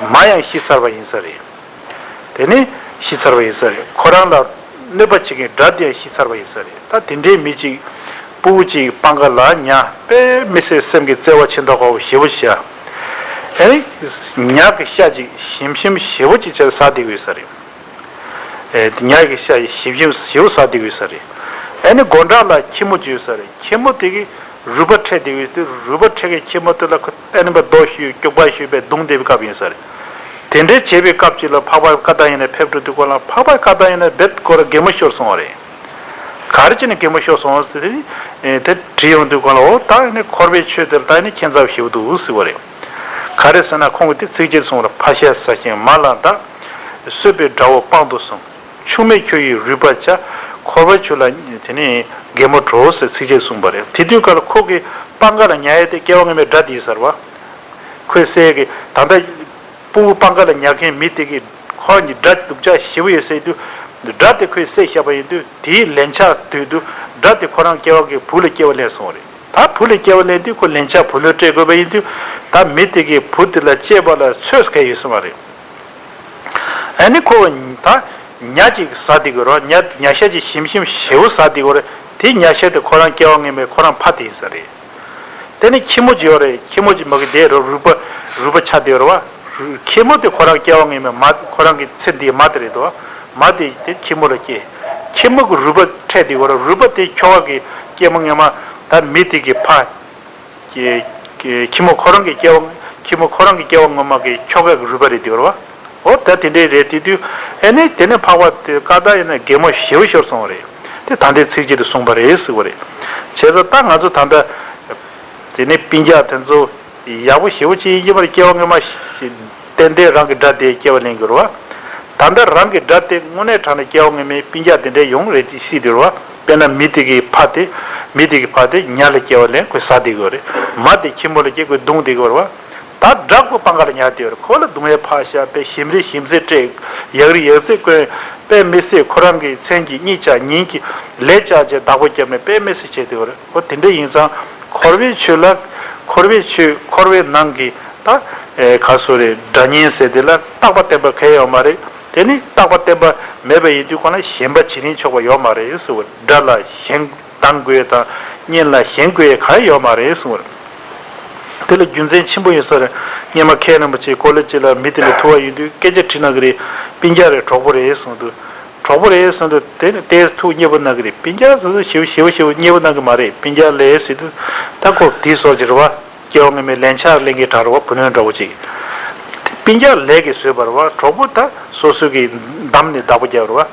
མ་ཡང་ཤི་ཚར་བ་ཡིན་ས་རེད། དེ་ནས་ཤི་ཚར་བ་ཡིན་ས་རེད། ཁོ་རང་ལ་གནོད་པ་བྱེད་མཁན་དགྲ་དེ་ཡང་ཤི་ཚར་བ་ཡིན་ས་རེད། ད་དེ་འདྲའི་མི་གཅིག་སྤུ་གུ་གཅིག་སྤང་ཁ་ལ་ཉལ་དཔེ་མི་སྲིད་སེམས་ཀྱི་བརྩེ་བ་ཆེ་མདོག་ཁ་པོ་ཞེ་པོ་ཅིག་བྱས། ཨེ་ཉ་གི་ཤ་ཅིག་ཞིམ་ཞིམ་ཞེ་པོ་ཅིག་བྱས་ཟ་བསྡད་ཡོད་ས་རེད། ཨེ་ཉ་གི་ཤ་ཞིམ་ཞིམ་ཞེ་པོ་ཟ་བསྡད་ཡོད་ས་རེད། ཨེ་ནི་སྒོ་འགྲམ་ལ་ཁྱི་མོ་ཅིག་ཡོད་ས་རེད། ཁྱི་མོ་དེ་གིས་རུས་པ་འཕྲད་བསྡད་ཡོད་དུས་རུས་པ་འཕྲད་མཁན་ཁྱི་མོ་དེ་ལ་ཁོ་ཨེ་ནི་པ་རྡོ་གཞུས་སྐྱུག་པ་གཞུས་པའི་བརྡུངས་བསྡད་པའི་སྐབས་ཡིན་ས་རེད། དེ་འདྲའི་བྱས་པའི་སྐབས་ཅིག་ལ་འཕགས་པ་ཀ་ཏ་ཡ་ན་ཕེབས་འགྲོ་དུས་སྒང་ལ་འཕགས་པ་ཀ་ཏ་ཡ་ན་རྦད་ཁོ་རང་གད་མོ་ཤོར་སོང་བ་རེད། ག་རེ་བྱས་ནས་གད་མོ་ཤོར་སོང་ཟེར་ཏེ་དྲིས་ཡོང་དུས་སྒང་ལ་འོ་ད་ཨེ་ནི་འཁོར་བའི་ཆོས་དེར་ད་ཨེ་ནི་ཁྱད་མཚར་ཞེ་པོ་འདུག་ཟེར་བ་རེད། ག་རེ་ཟེར་ན་ཁོང་གིས་དེ་ཚིགས་བཅད་གསུངས་པ་རེད། ཕ་ཤ་ཟ་ཞིང་མ་ལ་འདག་གསོད་པའི་དགྲ་བོ་དཔང་དུ་བཟུང་། ཆུང་མས་ཁྱོ་ཡི་རུས་པ་བཅག་འཁོར་བའི་ཆོས་ལ་དེ་ནི་གད་མོ་བྲོ་ཟེར་ཚིགས་བཅད་གསུངས་པ་རེད། དེ་དུས་སྐབས་ལ་ཁོ་གི་སྤང་ཁ་ལ་ཉལ་ཡས་དེ་སྐྱེ་བ་སྔོན་མའི་དགྲ་དེ་ཡིན་ས་རེད་བ། ཁོས་བསད་ཀྱི་ད་ལྟ་སྤུ་གུ་སྤང་ཁ་ལ་ཉལ་མཁན་མི་དེ་གི་ཁོ་གཉིས་དགྲ་སྡུག་ཅག་ཞེ་པོ་ཡོད་ཟེར་དུས་དགྲ་དེ་ཁོས་བསད་བཞག་པ་ཡིན་དུས་དེའི་ལན་ཆགས་དུས་དུས་དགྲ་དེ་ཁོ་རང་སྐྱེ་བ་གི་བུ་ལ་སྐྱེ་བ་ལེན་སོང་བ་རེད། ད་བུ་ལ་སྐྱེ་བ་ལེན་དུས་ཁོ་ལན་ཆགས་བུ་ལོན་སྤྲད་དགོས་པ་ཡིན་དུས་ད་མི་དེ་གི་བུ་དེ་ལ་གཅེས་པ་ལ་ཚོད་ག་ཡོད་སོང་བ་རེད། ཨ་ནི་ཁོ་ད་ཉ་ཅིག་ཟ་བསྡད་ཀྱི་རེད། ཉ་ཉ་ཤ་ཅིག་ཞིམ་ཞིམ་ཞེ་པོ་ཟ་བསྡད་ཀྱི་རེད། དེ་ཉ་ཤ་དེ་ཁོ་རང་སྐྱེ་བ་སྔོན་མའི་ཁོ་རང་ཕ་དེ་ཡིན་ས་རེད། དེ་ནས་ཁྱི་མོ་ཅིག་ཡོད་རེད། ཁྱི་མོ་ཅིག་མ་གི་དེ་རུ་རུས་པ་རུས་པ་ཆགས་བསྡད་ཡོད་རེད་བ། རུ་ཁྱི་མོ་དེ་ཁོ་རང་སྐྱེ་བ་སྔོན་མའི་མ་ཁོ་རང་གི་ཚེ་འདིའི་མ་དེ་རེད་དོ། མ་དེ་དེ་ཁྱི་མོ་ལ་སྐྱེས། ཁྱི་མོ་གི་རུས་པ་འཕྲད་བསྡད་ཡོད་རེད། རུས་པ་དེ་ཁྱོ་ག་གི་སྐྱེ་བ་སྔོན་མ་ད་མི་དེ་གི་ཕ། ཀྱི་ཀྱི་ཁྱི་མོ་ཁོ་རང་གི་སྐྱེ་བ་ཁྱི་མོ་ཁོ་རང་གི་སྐྱེ་བ་སྔོན་མ་གི་ཁྱོ་ག་གི་རུས་པ་རེད་དེ་རེད་བ། འོ་ད་དེ་འདྲའི་རེད་དེ་དུས་ཨེ་ནི་དེ་ནས་འཕགས་པ་དེ་ཀ་ཏ་ཡ་ན་གད་མོ་ཞེ་པོ་ཤོར་སོང་བ་རེད། དེ་ད་ལྟའི་ཚིགས་བཅད་དུ་གསུངས་པ་རེད་ཟེར་བ་རེད། བྱས་ཙང་ད་ང་ཚོ་ད་ལྟ་དེ་ནས་སྤུན་ཀྱག་དེ་ཚོ་ཡག་པོ་ཞེ་པོ་ཅིག་ཡིན་གྱི་མ་རེད། སྐྱེ་བ་སྔོན་མ་ཞིག་ཏན་ཏན་རང་གི་དགྲ་དེ་སྐྱེ་བ་ལེན་གྱི་རེད་བ། ད་ལྟ་རང་གི་དགྲ་དེ་དངོས་གནས་དྲང་གནས་སྐྱེ་བ་སྔོན་མའི་སྤུན་ཀྱག་དེ་འདྲས་ཡོང་རེད་དེ་སྲིད་དེ་རེད་བ། དཔེར་ན་མི་དེ་གི་ཕ་དེ་མི་དེ་གི་ཕ་དེ་ཉ་ལ་སྐྱེ་བ་ལེན་ཁོས་ཟ་བསྡད་ཀྱི་ཡོད་རེད། མ་དེ་ཁྱི་མོ་ལ་སྐྱེ་ཁོས་བརྡུངས་བསྡད་ཀྱི་ཡོད་རེད་བ། ད་དགྲ་ཁོ་སྤང་ཁ་ལ་ཉལ་བསྡད་ཡོད་རེད། ཁོ་ལ་རྡུང་ཡས་ཕར་བཞག་པས་ཞིམ་རེ་ཞིམ་ཟས་སྤྲད། ཡག་རི་ཡག་རྩེ་བསྐོན། དཔེ་མི་སྲིད་ཁོ་རང་གི་མཚན་གྱི་གཉིད་ཆག་ཉིན་གྱི་ལས་བཅག་བྱས་བདག་པོ་བརྒྱབ་ནས་དཔེ་མི་སྲིད་བྱས་བསྡད་ཡོད་རེད། ཁོ་དེ་འདྲ་ཡིན་ཙང་འཁོར་བའི་ཆོས་ལ་འཁོར་བའི་ཆོས་འཁོར་བའི་ནང་གི་ད་ཨེ་ག་སོ་རེད། དགྲ་གཉེན་ཟེར་དེ་ལ་རྟག་པ་བརྟན་པ་གང་ཡང་ཡོད་མ་རེད། དེ་ནི་རྟག་པ་བརྟན་པ་མེད་པ་ཡིན་དུས་ཁོ་ན་ཞེན་པ་བྱེད་རིན་ཆོག་པ་ཡོད་མ་རེད་ཟེར་བ། དགྲ་ལ་ཞེན་སྡང་དགོས་དང་གཉེན་ལ་ཞེན་དགོས་གང་ཡང་ཡོད་མ་རེད་ཟེར་བ། དེ་ལ་རྒྱུ་མཚན་ཆེན་པོ་ཡོད་ས་རེད། སྔོན་མ་མཁན་རིན་པོ་ཆེ་ཀོ་ལེ་ཇི་ལ་མི་དེ་ལ་ཐུག་པ་ཡིན་དུས་སྐད་ཆ་དྲིས་གནང་གི་རེད། སྤུན་ཀྱག་རེད་གྲོགས་པོ་རེད་གསུངས་དུས། གྲོགས་པོ་རེད་གསུངས་དུས་དེ་ནི་ཏོག་ཙམ་ཐུགས་མཉེས་པོ་གནང་གི་རེད། སྤུན་ཀྱག་སོ་སོ་ཞེ་པོ་ཞེ་པོ་ཞེ་པོ་མཉེས་པོ་གནང་གི་མ་རེད། སྤུན་ཀྱག་ལས་ཟེར་དུས་ད་ཁོ་དེའི་སོགས་ཀྱི་རེད་བ། སྐྱེ་བ་སྔོན་མའི་ལན་ཆགས་ལེན་མཁན་དྲག་རེད་བ། བུ་ལོན་འདྲ་བོ་ཅིག་སྤུན་ཀྱག་ལས་ཀྱིས་བཟོས་པ་རེད་བ། གྲོགས་པོ་ད་སོ་སོ་གི་འདམ་ནས་བདག་པོ་རྒྱག་རེད་བ།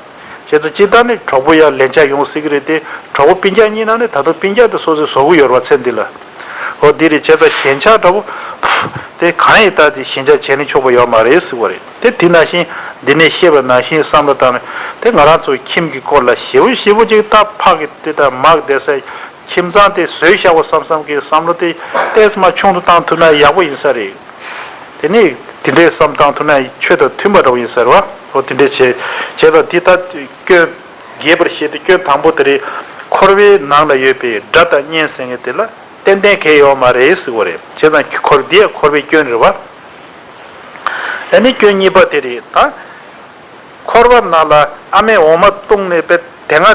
བྱས་ཙང་སྤྱིར་བཏང་ནི་གྲོགས་པོ་ཡང་ལན་ཆགས་ཡོང་སྲིད་ཀྱི་རེད་དེ། གྲོགས་པོ་སྤུན་ཀྱག་གཉིས་ནང་ནས་ད་དུང་སྤུན་ཀྱག་དེ་སོ་སོས་བཟོ་གི་ཡོད་རེད་བ། ཚེ་འདི་ལ། འོ་འདི་རེད། བྱས་ཙང་ཞེན་ཆགས་འདྲ་པོ་དེ་གང་ཡིན་ད་དེ་ཞེན་ཆགས་བྱས་ནས་ཆོག་པ་ཡོད་མ་རེད་ཟེར་བ་རེད་དེ། དེ་ནང་བཞིན་འདི་ནས་བཤད་པ་ནང་བཞིན་བསམ་བློ་བཏང་ནས་དེ་ང་རང་ཚོ་ཁྱིམ་གྱི་སྐོར་ལ་ཞེ་པོ་ཞེ་པོ་ཅིག་ད་ཕག་གི་དེ་ད་མག་བསྡད་ས། ཁྱིམ་ཚང་དེ་བཟོས་བཞག་པ་བསམ་བསམ་གྱི་བསམ་བློ་དེ་ཏོག་ཙམ་མར་ཆུང་དུ་བཏང་ཐུབ་ན་ཡག་པོ་ཡིན་ས་རེད། དེ་ནས་དེ་འདྲའི་བསམ་བཏང་ཐུབ་ན་ཆོས་དང་མཐུན་པ་འདྲ་པོ་ཡིན་ས་རེད་བ། འོ་དེ་འདྲའི་བྱས་བྱས་ཙང་འདི་ལྟར་སྐྱོན་རྒྱས་པར་བཤད་དེ། སྐྱོན་དང་པོ་དེ་རེད། འཁོར་བའི་ནང་ལ་ཡོད་པའི་དགྲ་དང་གཉེན་ཟེར་མཁན་དེ་ལ་ཏན་ཏན་གལ་ཡོད་མ་རེད་ཟེར་བ་རེད། བྱས་ཙང་འཁོར་འདི་ཡང་འཁོར་བའི་སྐྱོན་རེད་བ། ཨ་ནི་སྐྱོན་གཉིས་པ་དེ་རེད་ད། འཁོར་བ་ནང་ལ་ཨ་མའི་འོ་མ་བཏུང་ནས་པས་དེ་སྔ་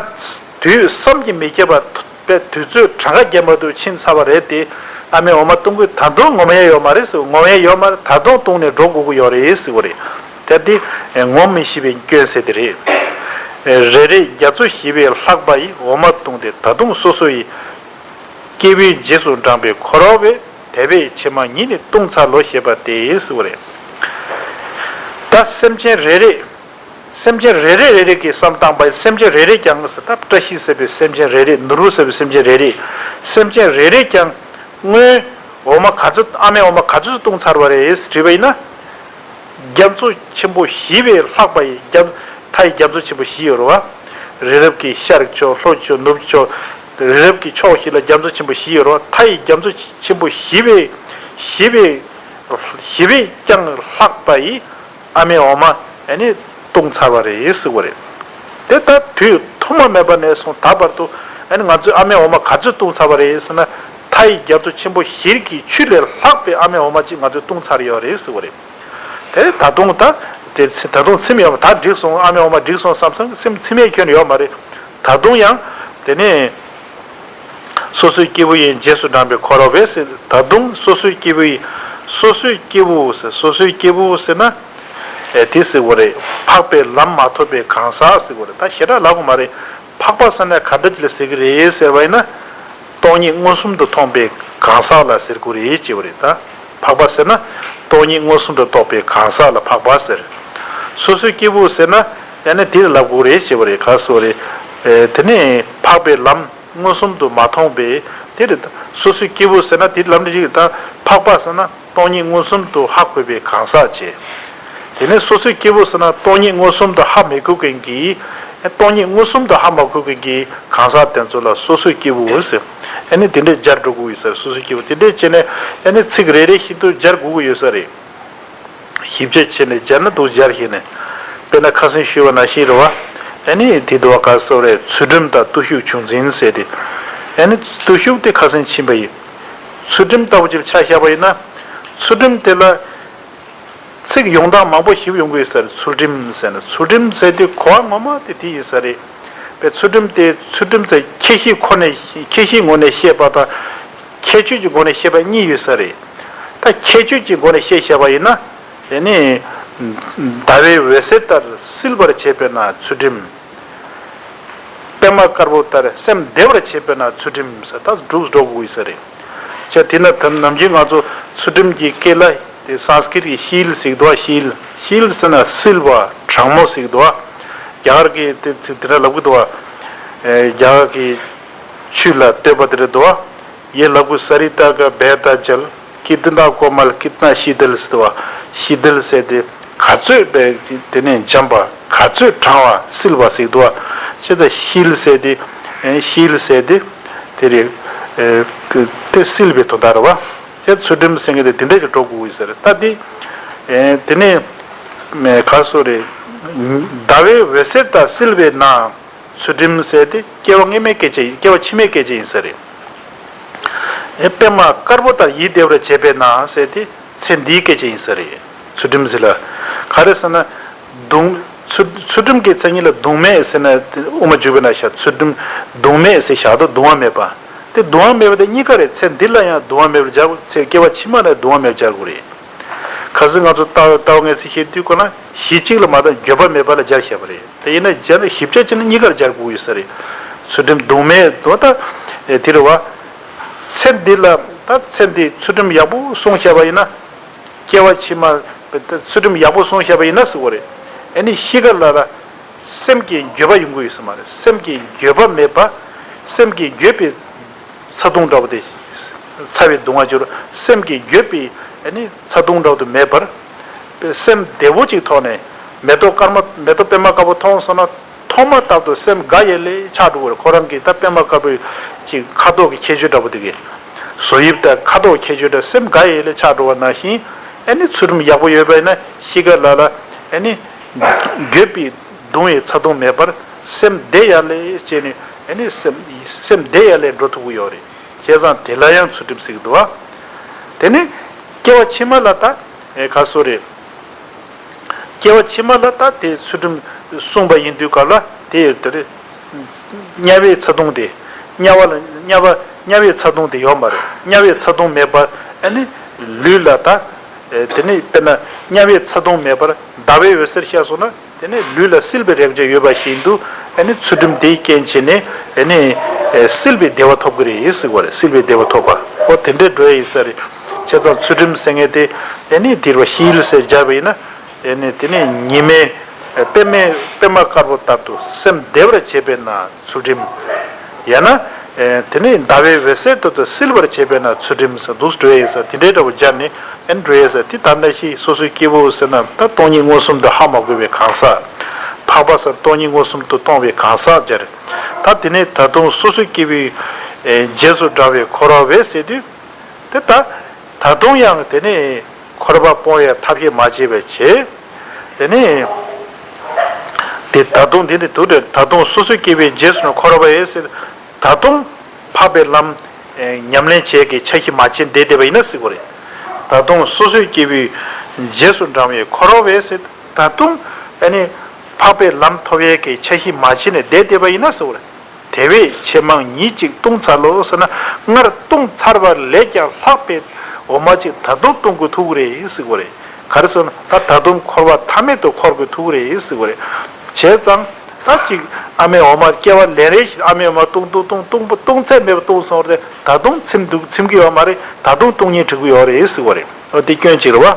དུས་བསམ་གྱིས་མི་ཁྱབ་པ་པས་དུས་ཚོད་གྲངས་ཀ་བརྒྱབ་མ་ཐུབ་ཕྱིན་ཚར་བ་རེད་དེ། ཨ་མའི་འོ་མ་བཏུང་གི་ད་དུང་ངོམ་ཡས་ཡོད་མ་རེད་ཟེར། ངོམ་ཡས་ཡོད་མ་རེད། ད་དུང་བཏུང་ནས་འགྲོ་དགོས་ཀྱི་ཡོད་རེད་ཟེར་བ་རེད། དེ་དེ་ངོམ་མི་ཤེས་པའི་སྐྱོན་ཟེར་དེ་རེད། རེ་རེ་རྒྱ་མཚོ་བཞི་པས་ལྷག་པ་ཡི། འོ་མ་བཏུང་སྟེ་ད་དུང་སོ་སོ་ཡི། སྐྱེ་བོའི་རྗེས་སུ་འབྲངས་པའི་འཁོར་བ་བས། དེ་བས་ཕྱི་མ་ཉིད་ནི་བཏུང་ཚར་ལོ་ཞེས་པ་སྟེ་ཟེར་བ་རེད། ད་སེམས་ཅན་རེ་རེ། སེམས་ཅན་རེ་རེ་རེ་རེ་གི་བསམ་བཏང་པ་ཡིན། སེམས་ཅན་རེ་རེ་ཀྱང་ཟེར་ད་བཀྲ་ཤིས་ཟེར་བའི་སེམས་ཅན་རེ་རེ། ནོར་བུ་ཟེར་བའི་སེམས་ཅན་རེ་རེ། སེམས་ཅན་རེ་རེ་ཀྱང་སྔོན་འོ་མ་ག་ཚོད་ཨ་མའི་འོ་མ་ག་ཚོད་བཏུང་ཚར་བ་རེད་དྲིས་པ་ཡིན་ན། རྒྱ་མཚོ་ཆེན་པོ་བཞི་བས་ལྷག་པ་ཡི། རྒྱ་མཐའ་ཡི་རྒྱ་མཚོ་ཆེན་པོ་བཞི་ཡོད་རེད་བ། རི་རབ་ཀྱི་ཤར་ཕྱོགས། ལྷོ་ཕྱོགས། ནུབ་ཕྱོགས། རི་རབ་ཀྱི་ཕྱོགས་བཞི་ལ་རྒྱ་མཚོ་ཆེན་པོ་བཞི་ཡོད་རེད་བ། མཐའ་ཡི་རྒྱ་མཚོ་ཆེན་པོ་བཞི་བས་བཞི་བས་བཞི་བས་ཀྱང་ལྷག་པ་ཡི་ཨ་མའི་འོ་མ་ཨ་ནི་བཏུང་ཚར་བ་རེད་ཟེར་བ་རེད། དེ་ལྟར་དུས་ཐོག་མ་མེད་པ་ནས་བཟུང་ད་བར་དུ་ཨ་ནི་ང་ཚོས་ཨ་མའི་འོ་མ་ག་ཚོད་བཏུང་ཚར་བ་རེད་ཟེར་ན། མཐའ་ཡི་རྒྱ་མཚོ་ཆེན་པོ་བཞིར་གྱི་ཆུ་ལས་ལྷག་པའི་ཨ་མའི་འོ་མ་ཅིག་ང་ཚོས་བཏུང་ཚར་ཡོད་རེད་ཟེར་བ་རེད། དེ་ད་དུང་ད་དེ་ཚེ་ད་དུང་ཚིམ་ཡོད་པ། ད་འགྲིག་སོང་། ཨ་མའི་འོ་མ་འགྲིག་སོང་བསམ་སོང་ཚིམ་ཚིམ་ཡས་ཁྱོན་ཡོད་མ་རེད། ད་དུང་ཡང་དེ་ནས་སོ་སོའི་སྐྱེ་བོ་ཡི་རྗེས་སུ་འབྲངས་པའི་འཁོར་བ་བས་ཟེར། ད་དུང་སོ་སོའི་སྐྱེ་བོ་ཡི། སོ་སོའི་སྐྱེ་བོ་ཟེར། སོ་སོའི་སྐྱེ་བོ་ཟེར་ན་ཨེ་དེ་ཟེར་བ་རེད། འཕགས་པའི་ལམ་མ་ཐོབ་པའི་གང་ཟག་ཟེར་བ་རེད། ད་ཞེ་དྲག་ལབ་དགོས་མ་རེད། འཕགས་པ་ཟེར་ན་ག་འདྲ་ཅིག་ལ་ཟེར་གི་རེད་ཟེར་བ་ཡིན་ན། སྟོང་ཉིད་མངོན་སུམ་དུ་མཐོང་པའི་གང་ཟག་ལ་ཟེར་དགོས་རེད་ཅེས་པ་རེད་ད། འཕགས་པ་ཟེར་ན་སྟོང་ཉིད་མངོན་སུམ་དུ་རྟོགས་པའི་གང་ཟག་ལ་འཕགས་པ་ཟེར། སོ་སོའི་སྐྱེ་བོ་ཟེར་ན་ཡང་ན་དེ་ལ་ལབ་དགོས་རེད་ཅེས་པ་རེད། ག་སོ་རེད། ཨེ་དེ་ནས་འཕགས་པའི་ལམ་མངོན་སུམ་དུ་མ་མཐོང་པའི་དེ་རེད་ད། སོ་སོའི་སྐྱེ་བོ་ཟེར་ན་དེ་ལམ་རེ་རེད་ད། འཕགས་པ་ཟེར་ན་སྟོང་ཉིད་མངོན་སུམ་དུ་ཧ་གོ་བའི་གང་ཟག་བྱས། དེ་ནས་སོ་སོའི་སྐྱེ་བོ་ཟེར་ན་སྟོང་ཉིད་མངོན་སུམ་དུ་ཧ་མི་གོ་མཁན་གྱི། སྟོང་ཉིད་མངོན་སུམ་དུ་ཧ་མ་གོ་མཁན་གྱི་གང་ཟག་དེ་ཚོ་ལ་སོ་སོའི་སྐྱེ་བོ་ཟེར། ཨ་ནི་དེ་འདྲའི་སྦྱར་འགྲོ་དགོས་ཡོད་ས་རེད། སོ་སོའི་སྐྱེ་བོ་དེ་འདྲའི་བྱས་ནས་ཨ་ནི་ཚིག་རེ་རེ་བཞིན་དུ་སྦྱར་དགོས་ཀྱི་ཡོད་ས་རེད། ཞིབ་དཔྱད་བྱས་ནས་སྦྱར་ན་འདུག་སྦྱར་ཤེས་ནས། དཔེར་ན་ཁ་སང་ཞུས་པ་ནང་བཞིན་རེད་བ། ཨ་ནི་དེ་འདུག་བ། ག་སོ་རེད། ཚུལ་ཁྲིམས་དང་བརྟུལ་ཞུགས་ཆུང་འཛིན་ཟེར་ཏེ། ཨ་ནི་བརྟུལ་ཞུགས་དེ་ཁ་སང་ཕྱིན་པ་ཡིན། ཚུལ་ཁྲིམས་ལྟ་བུ་ཅིག་ཆ་བཞག་པ་ཡིན་ན། ཚུལ་ཁྲིམས་དེ་ལ། ཚིག་ཡོང་སྟངས་མང་པོ་ཞིག་ཡོང་གི་ཡོད་ས་རེད། ཚུལ་ཁྲིམས་ཟེར་ན། ཚུལ་ཁྲིམས་ཟེར་དུས་གོ་བ་ངོ་མ་དེ་དེ་ཡིན་ས་རེད། པས་ཚུལ་ཁྲིམས་དེ་ཚུལ་ཁྲིམས་ཟེར་ཁྱད་གཞི་ཁོ་ནས་ཁྱད་གཞིའི་ངོས་ནས་བཤད་པ་དང་། ཁྱད་ཆོས་ཀྱི་སྒོ་ནས་བཤད་པ་གཉིས་ཡོད་ས་རེད། ད་ཁྱད་ཆོས་ཀྱི་སྒོ་ནས་བཤད་བཤད་པ་ཡིན་ན། དེ་ནི་ཟླ་བའི་འོད་ཟེར་ལྟར་བསིལ་བར་བྱེད་པས་ན་ཚུལ་ཁྲིམས། པད་མ་དཀར་པོ་ལྟར་སེམས་བདེ་བར་བྱེད་པས་ན་ཚུལ་ཁྲིམས་ཟེར་ད་སྒྲུབ་འགྲོ་དགོས་ས་རེད། ཅེས་དེས་ན་ད་ནམ་རྒྱུན་ང་ཚོ་ཚུལ་ཁྲིམས་ཀྱི་སྐད་ལ་དེ་སཾ་སྐྲྀཏ་ཀྱི་ཤིལ་ཟེར་གི་འདུག་བ། ཤིལ། ཤིལ་ཟེར་ན་བསིལ་བ་དྲང་མོ་ཟེར་གི་འདུག་བ། རྒྱ་གར་གྱི་དེ་ཚིག་དེ་འདྲ་ལབ་གི་འདུག་བ། ཨེ་རྒྱ་གར་གྱི་ཆོས་ལ་ལྟོས་པ་དེ་འདྲ་འདུག་བ། ཡེ་ལབ་གི་སཱ་རི་ཏ་ཀ་བེ་ཏ་ཇལ། ཀི་ཏི་ན་ཀོ་མལ། ཀི་ཏི་ན་ཤི་དལ་ཟེར་འདུག་བ། ཤི་དལ་ཟེར་དེ་ག་ཚོད་པའི་དེ་ནས་འཇམ་པ། ག་ཚོད་དྲང་བ། བསིལ་བ་ཟེར་འདུག་བ། ཅེས་ད་ཤིལ་ཟེར་དེ། ཨེ་ཤིལ་ཟེར་དེ། དེ་རེད། ཨེ་དེ་བསིལ་བའི་དོན་དག་རེད་བ། ཅེས་ཚུལ་ཁྲིམས་ཟེར་མཁན་དེ་དེ་འདྲ་ཞིག་འགྲོ་དགོས་ཡོད་ས་རེད། ད་དེ། ཨེ་དེ་ནས་མེ་ག་སོ་རེད། ཟླ་བའི་འོད་ཟེར་ལྟར་བསིལ་བས་ན། ཚུལ་ཁྲིམས་ཟེར་དེ་སྐྱེ་བ་སྔ་མའི་སྐད་ཆ་ཡིན། སྐྱེ་བ་ཕྱི་མའི་སྐད་ཆ་ཡིན་ས་རེད། ཨེ་པད་མ་དཀར་པོ་ལྟར་ཡིད་བདེ་བར་བྱེད་པས་ན་ཟེར་དེ་ཚེ་འདིའི་སྐད་ཆ་ཡིན་ས་རེད། ཚུལ་ཁྲིམས་ཟེར་ལ། ག་རེ་ཟེར་ན། གདུང་། ཚུལ་ཚུལ་ཁྲིམས་ཀྱི་མཚན་ཉིད་ལ་གདུང་མེད་ཟེར་ན་དབུ་མ་འཇུག་པའི་ནང་བཞག་ཚུལ་ཁྲིམས་གདུང་མེད་ཟེར་བཞག་དོ། གདུང་བ་མེད་པ། དེ་གདུང་བ་མེད་པ་དེ་གཉིས་ཀ་རེད། ཚེ་འདི་ལ་ཡང་གདུང་བ་མེད་པར་སྦྱར་དགོས། ཚེ་སྐྱེ་བ་ཕྱི་མ་ལ་གདུང་བ་མེད་པར་སྦྱར་དགོས་རེད། ཁ་སང་ང་ཚོ་ལྟ་ལྟ་བ་ངས་ཚིག་བཤད་དུས་གོ་ན་གཞི་གཅིག་ལ་མ་གཏོགས་འགྱོད་པ་མེད་པ་ལ་སྦྱར་བཞག་པ་རེད། དེ་ཡིན་ན་སྦྱར་ན་ཞིབ་ཆ་བྱས་ན་གཉིས་ཀར་སྦྱར་དགོས་ཡོད་ས་རེད། ཚུལ་ཁྲིམས་གདུང་མེད་དོ་ད། ཨེ་དེ་རེད་བ། ཚེ་འདི་ལ་ད་ཚེ་འདི་ཚུལ་ཁྲིམས་ཡག་པོ་སྲུང་བྱས་པ་ཡིན་ན། སྐྱེ་བ་ཕྱི་མ་ཚུལ་ཁྲིམས་ཡག་པོ་སྲུང་བྱས་པ་ཡིན་ན་ཟེར་བ་རེད། ཨེ་ནི་ཤི་ཁ་ལ་ལ། སེམས་ཀྱི་འགྱོད་པ་ཡོང་གི་ཡོད་ས་མ་རེད། སེམས་ཀྱི་འགྱོད་པ་མེད་པ། སེམས་ཀྱི་འགྱོད་པའི་ཚ་གདུང་འདྲ་བོ་དེ། ཚ་བའི་གདུང་བ་བྱེད་རོགས། སེམས་ཀྱི་འགྱོད་པའི་ཨ་ནི་ཚ་གདུང་འདྲ་བོ་དེ་མེད་པར། སེམས་བདེ་བོ་ཅིག་ཐོག་ནས་མེ་ཏོག་དཀར་མ་མེ་ཏོག་པད་མ་དཀར་པོ་མཐོང་སོང་ན། མཐོང་མ་ཐག་ཏུ་སེམས་དགའ་ཡས་ལས་ཆགས་འགྲོ་བར། ཁོ་རང་གི་ད་པད་མ་དཀར་པོའི་ཅིག་ཁ་དོག་གི་ཁྱད་ཆོས་འདྲ་པོ་དེ་གི་བཟོ་དབྱིབས་དང་ཁ་དོག་ཁྱད་ཆོས་འདྲ་སེམས་དགའ་ཡས་ལས་ཆགས་འགྲོ་བ་ནང་བཞིན། ཨ་ནི་ཚུལ་ཁྲིམས་ཡག་པོ་ཡོད་པ་ཡིན་ན་གཤིས་ཀ་ལ་ལ་ཨ་ནི་འགྱོད་པའི་གདུང་བའི་ཚ་གདུང་མེད་པར་སེམས་བདེ་ཡས་ལས་བྱས་ནས། ཨ་ནི་སེམས་སེམས་བདེ་ཡས་ལས་འགྲོ་ཐུབ་ཀྱི་ཡོད་རེད། བྱས་ཙང་དེ་ལ་ཡང་ཚུལ་ཁྲིམས་ཟེར་གྱི་འདུག་བ། དེ་ནི་སྐྱེ་བ་ཕྱི་མ་ལ་ད་ཨེ་ག་སོ་རེད། སྐྱེ་བ་ཕྱི་མ་ལ་ད་དེ་ཚུལ་ཁྲིམས་བསྲུངས་པ་ཡིན་དུས་སྐབས་ལ་དེ་ཡོད་དེ་རེད། དམྱལ་བའི་ཚ་གདུང་དེ། དམྱལ་བ་ལ་དམྱལ་བ་དམྱལ་བའི་ཚ་གདུང་དེ་ཡོད་མ་རེད། དམྱལ་བའི་ཚ་གདུང་མེད་པར་ཨ་ནི་ལུས་ལ་ད། ཨེ་དེ་ནི་དཔེར་ན་དམྱལ་བའི་ཚ་གདུང་མེད་པར་ཟླ་བའི་འོད་ཟེར་ཤར་སོང་ན། དེ་ནི་ལུས་ལ་བསིལ་བའི་རེག་བྱ་ཡོད་པ་བཞིན་དུ། ཨ་ནི་ཚུལ་ཁྲིམས་དེའི་རྐྱེན་བྱས་ནས་ཨ་ནི་ཨེ་བསིལ་བའི་བདེ་བ་ཐོབ་ཀྱི་རེད་ཟེར་བ་རེད། བསིལ་བའི་བདེ་བ་ཐོབ་པ། ཨོ་དེ་འདྲའི་འགྲོ་ཡ་ཡིན་ས་རེད། བྱས་ཙང་ཚུལ་ཁྲིམས་ཟེར་མཁན་དེ་ཨ་ནི་འདིར་བ་ཤིལ་ཟེར་སྦྱར་བ་ཡིན་ན། ཨ་ནི་དེ་ནི་ཉི་མའི་ཨེ་པད་མའི་པད་མ་དཀར་པོ་ལྟར་དུ་སེམས་བདེ་བར་བྱེད་པས་ན་ཚུལ་ཁྲིམས། ཡང་ན་ཨེ་དེ་ནི་ཟླ་བའི་འོད་ཟེར་ལྟར་དུ་བསིལ་བར་བྱེད་པས་ན་ཚུལ་ཁྲིམས་ཟེར་འདུག་འགྲོ་ཡ་ཡིན་ས། དེ་འདྲའི་འདྲ་བོ་སྦྱར་ནས། ཨེ་འགྲོ་ཡས་ཟེར་དེ་ད་ལྟ་ཞིག་སོ་སོའི་སྐྱེ་བོ་ཟེར་ན་ད་སྟོང་ཉིད་མངོན་སུམ་དུ་ཧ་མ་གོ་བའི་གང་ཟག་འཕགས་པ་ཟེར་སྟོང་ཉིད་མངོན་སུམ་དུ་མཐོང་བའི་གང་ཟག་སྦྱར། ད་དེ་ནས་ད་དུང་སོ་སོའི་སྐྱེ་བོའི་ཨེ་རྗེས་སུ་འབྲང་བའི་འཁོར་བ་བས་ཟེར་དུས། དེ་ད་ད་དུང་ཡང་དེ་ནས་འཁོར་བ་སྤོང་བའི་ཐབས་ཤེས་མ་བྱས་པའི་ཆེད། དེ་ནས་དེ་ད་དུང་དེ་ནས་དུ་ད་དུང་སོ་སོའི་སྐྱེ་བོའི་རྗེས་སུ་འཁོར་བ་བས་ཟེར། ད་དུང་འཕགས་པའི་ལམ་ཉམས་ལེན་བྱེད་ཀྱི་འཆར་གཞི་མ་བྱས་བསྡད་བསྡད་པ་ཡིན་ན་ཟེར་གྱི་རེད། ད་དུང་སོ་སོའི་སྐྱེ་བོའི་རྗེས་སུ་འབྲང་བའི་འཁོར་བ་བས་ཟེར། ད་དུང་ཨ་ནི་འཕགས་པའི་ལམ་ཐོབ་ཡས་ཀྱི་འཆར་གཞི་མ་བྱས་ནས་བསྡད་བསྡད་པ་ཡིན་ན་ཟེར་གྱི་རེད། དེ་བས་ཆེས་མང་ཉིད་གཅིག་བཏུང་ཚར་ལོ་ཟེར་ན། སྔར་བཏུང་ཚར་བ་ལས་ཀྱང་ལྷག་པའི་འོ་མ་གཅིག་ད་དུང་བཏུང་དགོས་ཐུག་གི་རེད་ཟེར་གྱི་རེད། ག་རེ་ཟེར་ན་ད་ད་དུང་འཁོར་བ་མཐའ་མེད་དུ་འཁོར་དགོས་ཐུག་གི་རེད་ཟེར་གྱི་རེད། བྱས་ཙང་། ད་ཅིག་ཨ་མའི་འོ་མ་སྐྱེ་བ་ལེན་རེས་ཤིག་ཨ་མའི་འོ་མ་བཏུང་བཏུང་བཏུང་བཏུང་བཏུང་ཚད་མེད་པ་བཏུང་སོང་རེད། ད་དུང་ཚིམ་འདུག་ཚིམ་གི་ཡོད་མ་རེད། ད་དུང་བཏུང་སྙིང་བྲི་གི་ཡོད་རེད་ཟེར་བ་རེད། འོ་དེ་སྐྱོན་གཅིག་རེད་བ།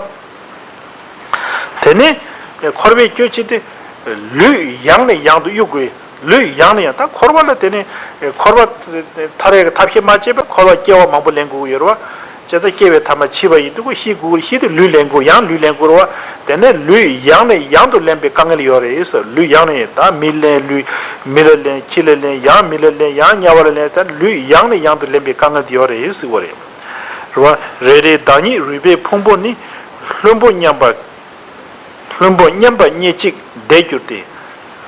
དེ་ནས་འཁོར་བའི་སྐྱོན་གཅིག་དེ། ལུས་ཡང་ནས་ཡང་དུ་གཡུག་དགོས། ལུས་ཡང་ནས་ཡང་ད་འཁོར་བ་ལ་དེ་ནས་འཁོར་བ་ཐར་ཡག་གི་ཐབས་ཤེས་མ་བྱས་པར་འཁོར་བ་སྐྱེ་བ་མང་པོ་ལེན་དགོས་ཀྱི་ཡོད་རེད་བ། བྱས་ཙང་སྐྱེ་བའི་ཐ་མ་འཆི་བ་ཡིན་དུས་ཤི་དགོས་ཀྱི་ཤི་དུས་ལུས་ལེན་དགོས་ཡང་ལུས་ལེན་དགོས་རེད་བ། དེ་ནས་ལུས་ཡང་ནས་ཡང་དུ་ལེན་པའི་དཀའ་ངལ་ཡོད་རེད་ཟེར། ལུས་ཡང་ནས་ཡང་ད་མི་ལེན་ལུས། མི་ལ་ལེན་ཁྱི་ལ་ལེན་ཡང་མི་ལ་ལེན་ཡང་དམྱལ་བ་ལ་ལེན་ཟེར་ལུས་ཡང་ནས་ཡང་དུ་ལེན་པའི་དཀའ་ངལ་དེ་ཡོད་རེད་ཟེར་བ་རེད། རེད་བ། རེ་རེའི་བདག་ཉིད་རུས་པའི་ཕུང་པོ་ནི། ལྷུན་པོ་མཉམ་པ། ལྷུན་པོ་མཉམ་པ་སྙེད་ཅིག་བསྡད་གྱུར་ཏེ།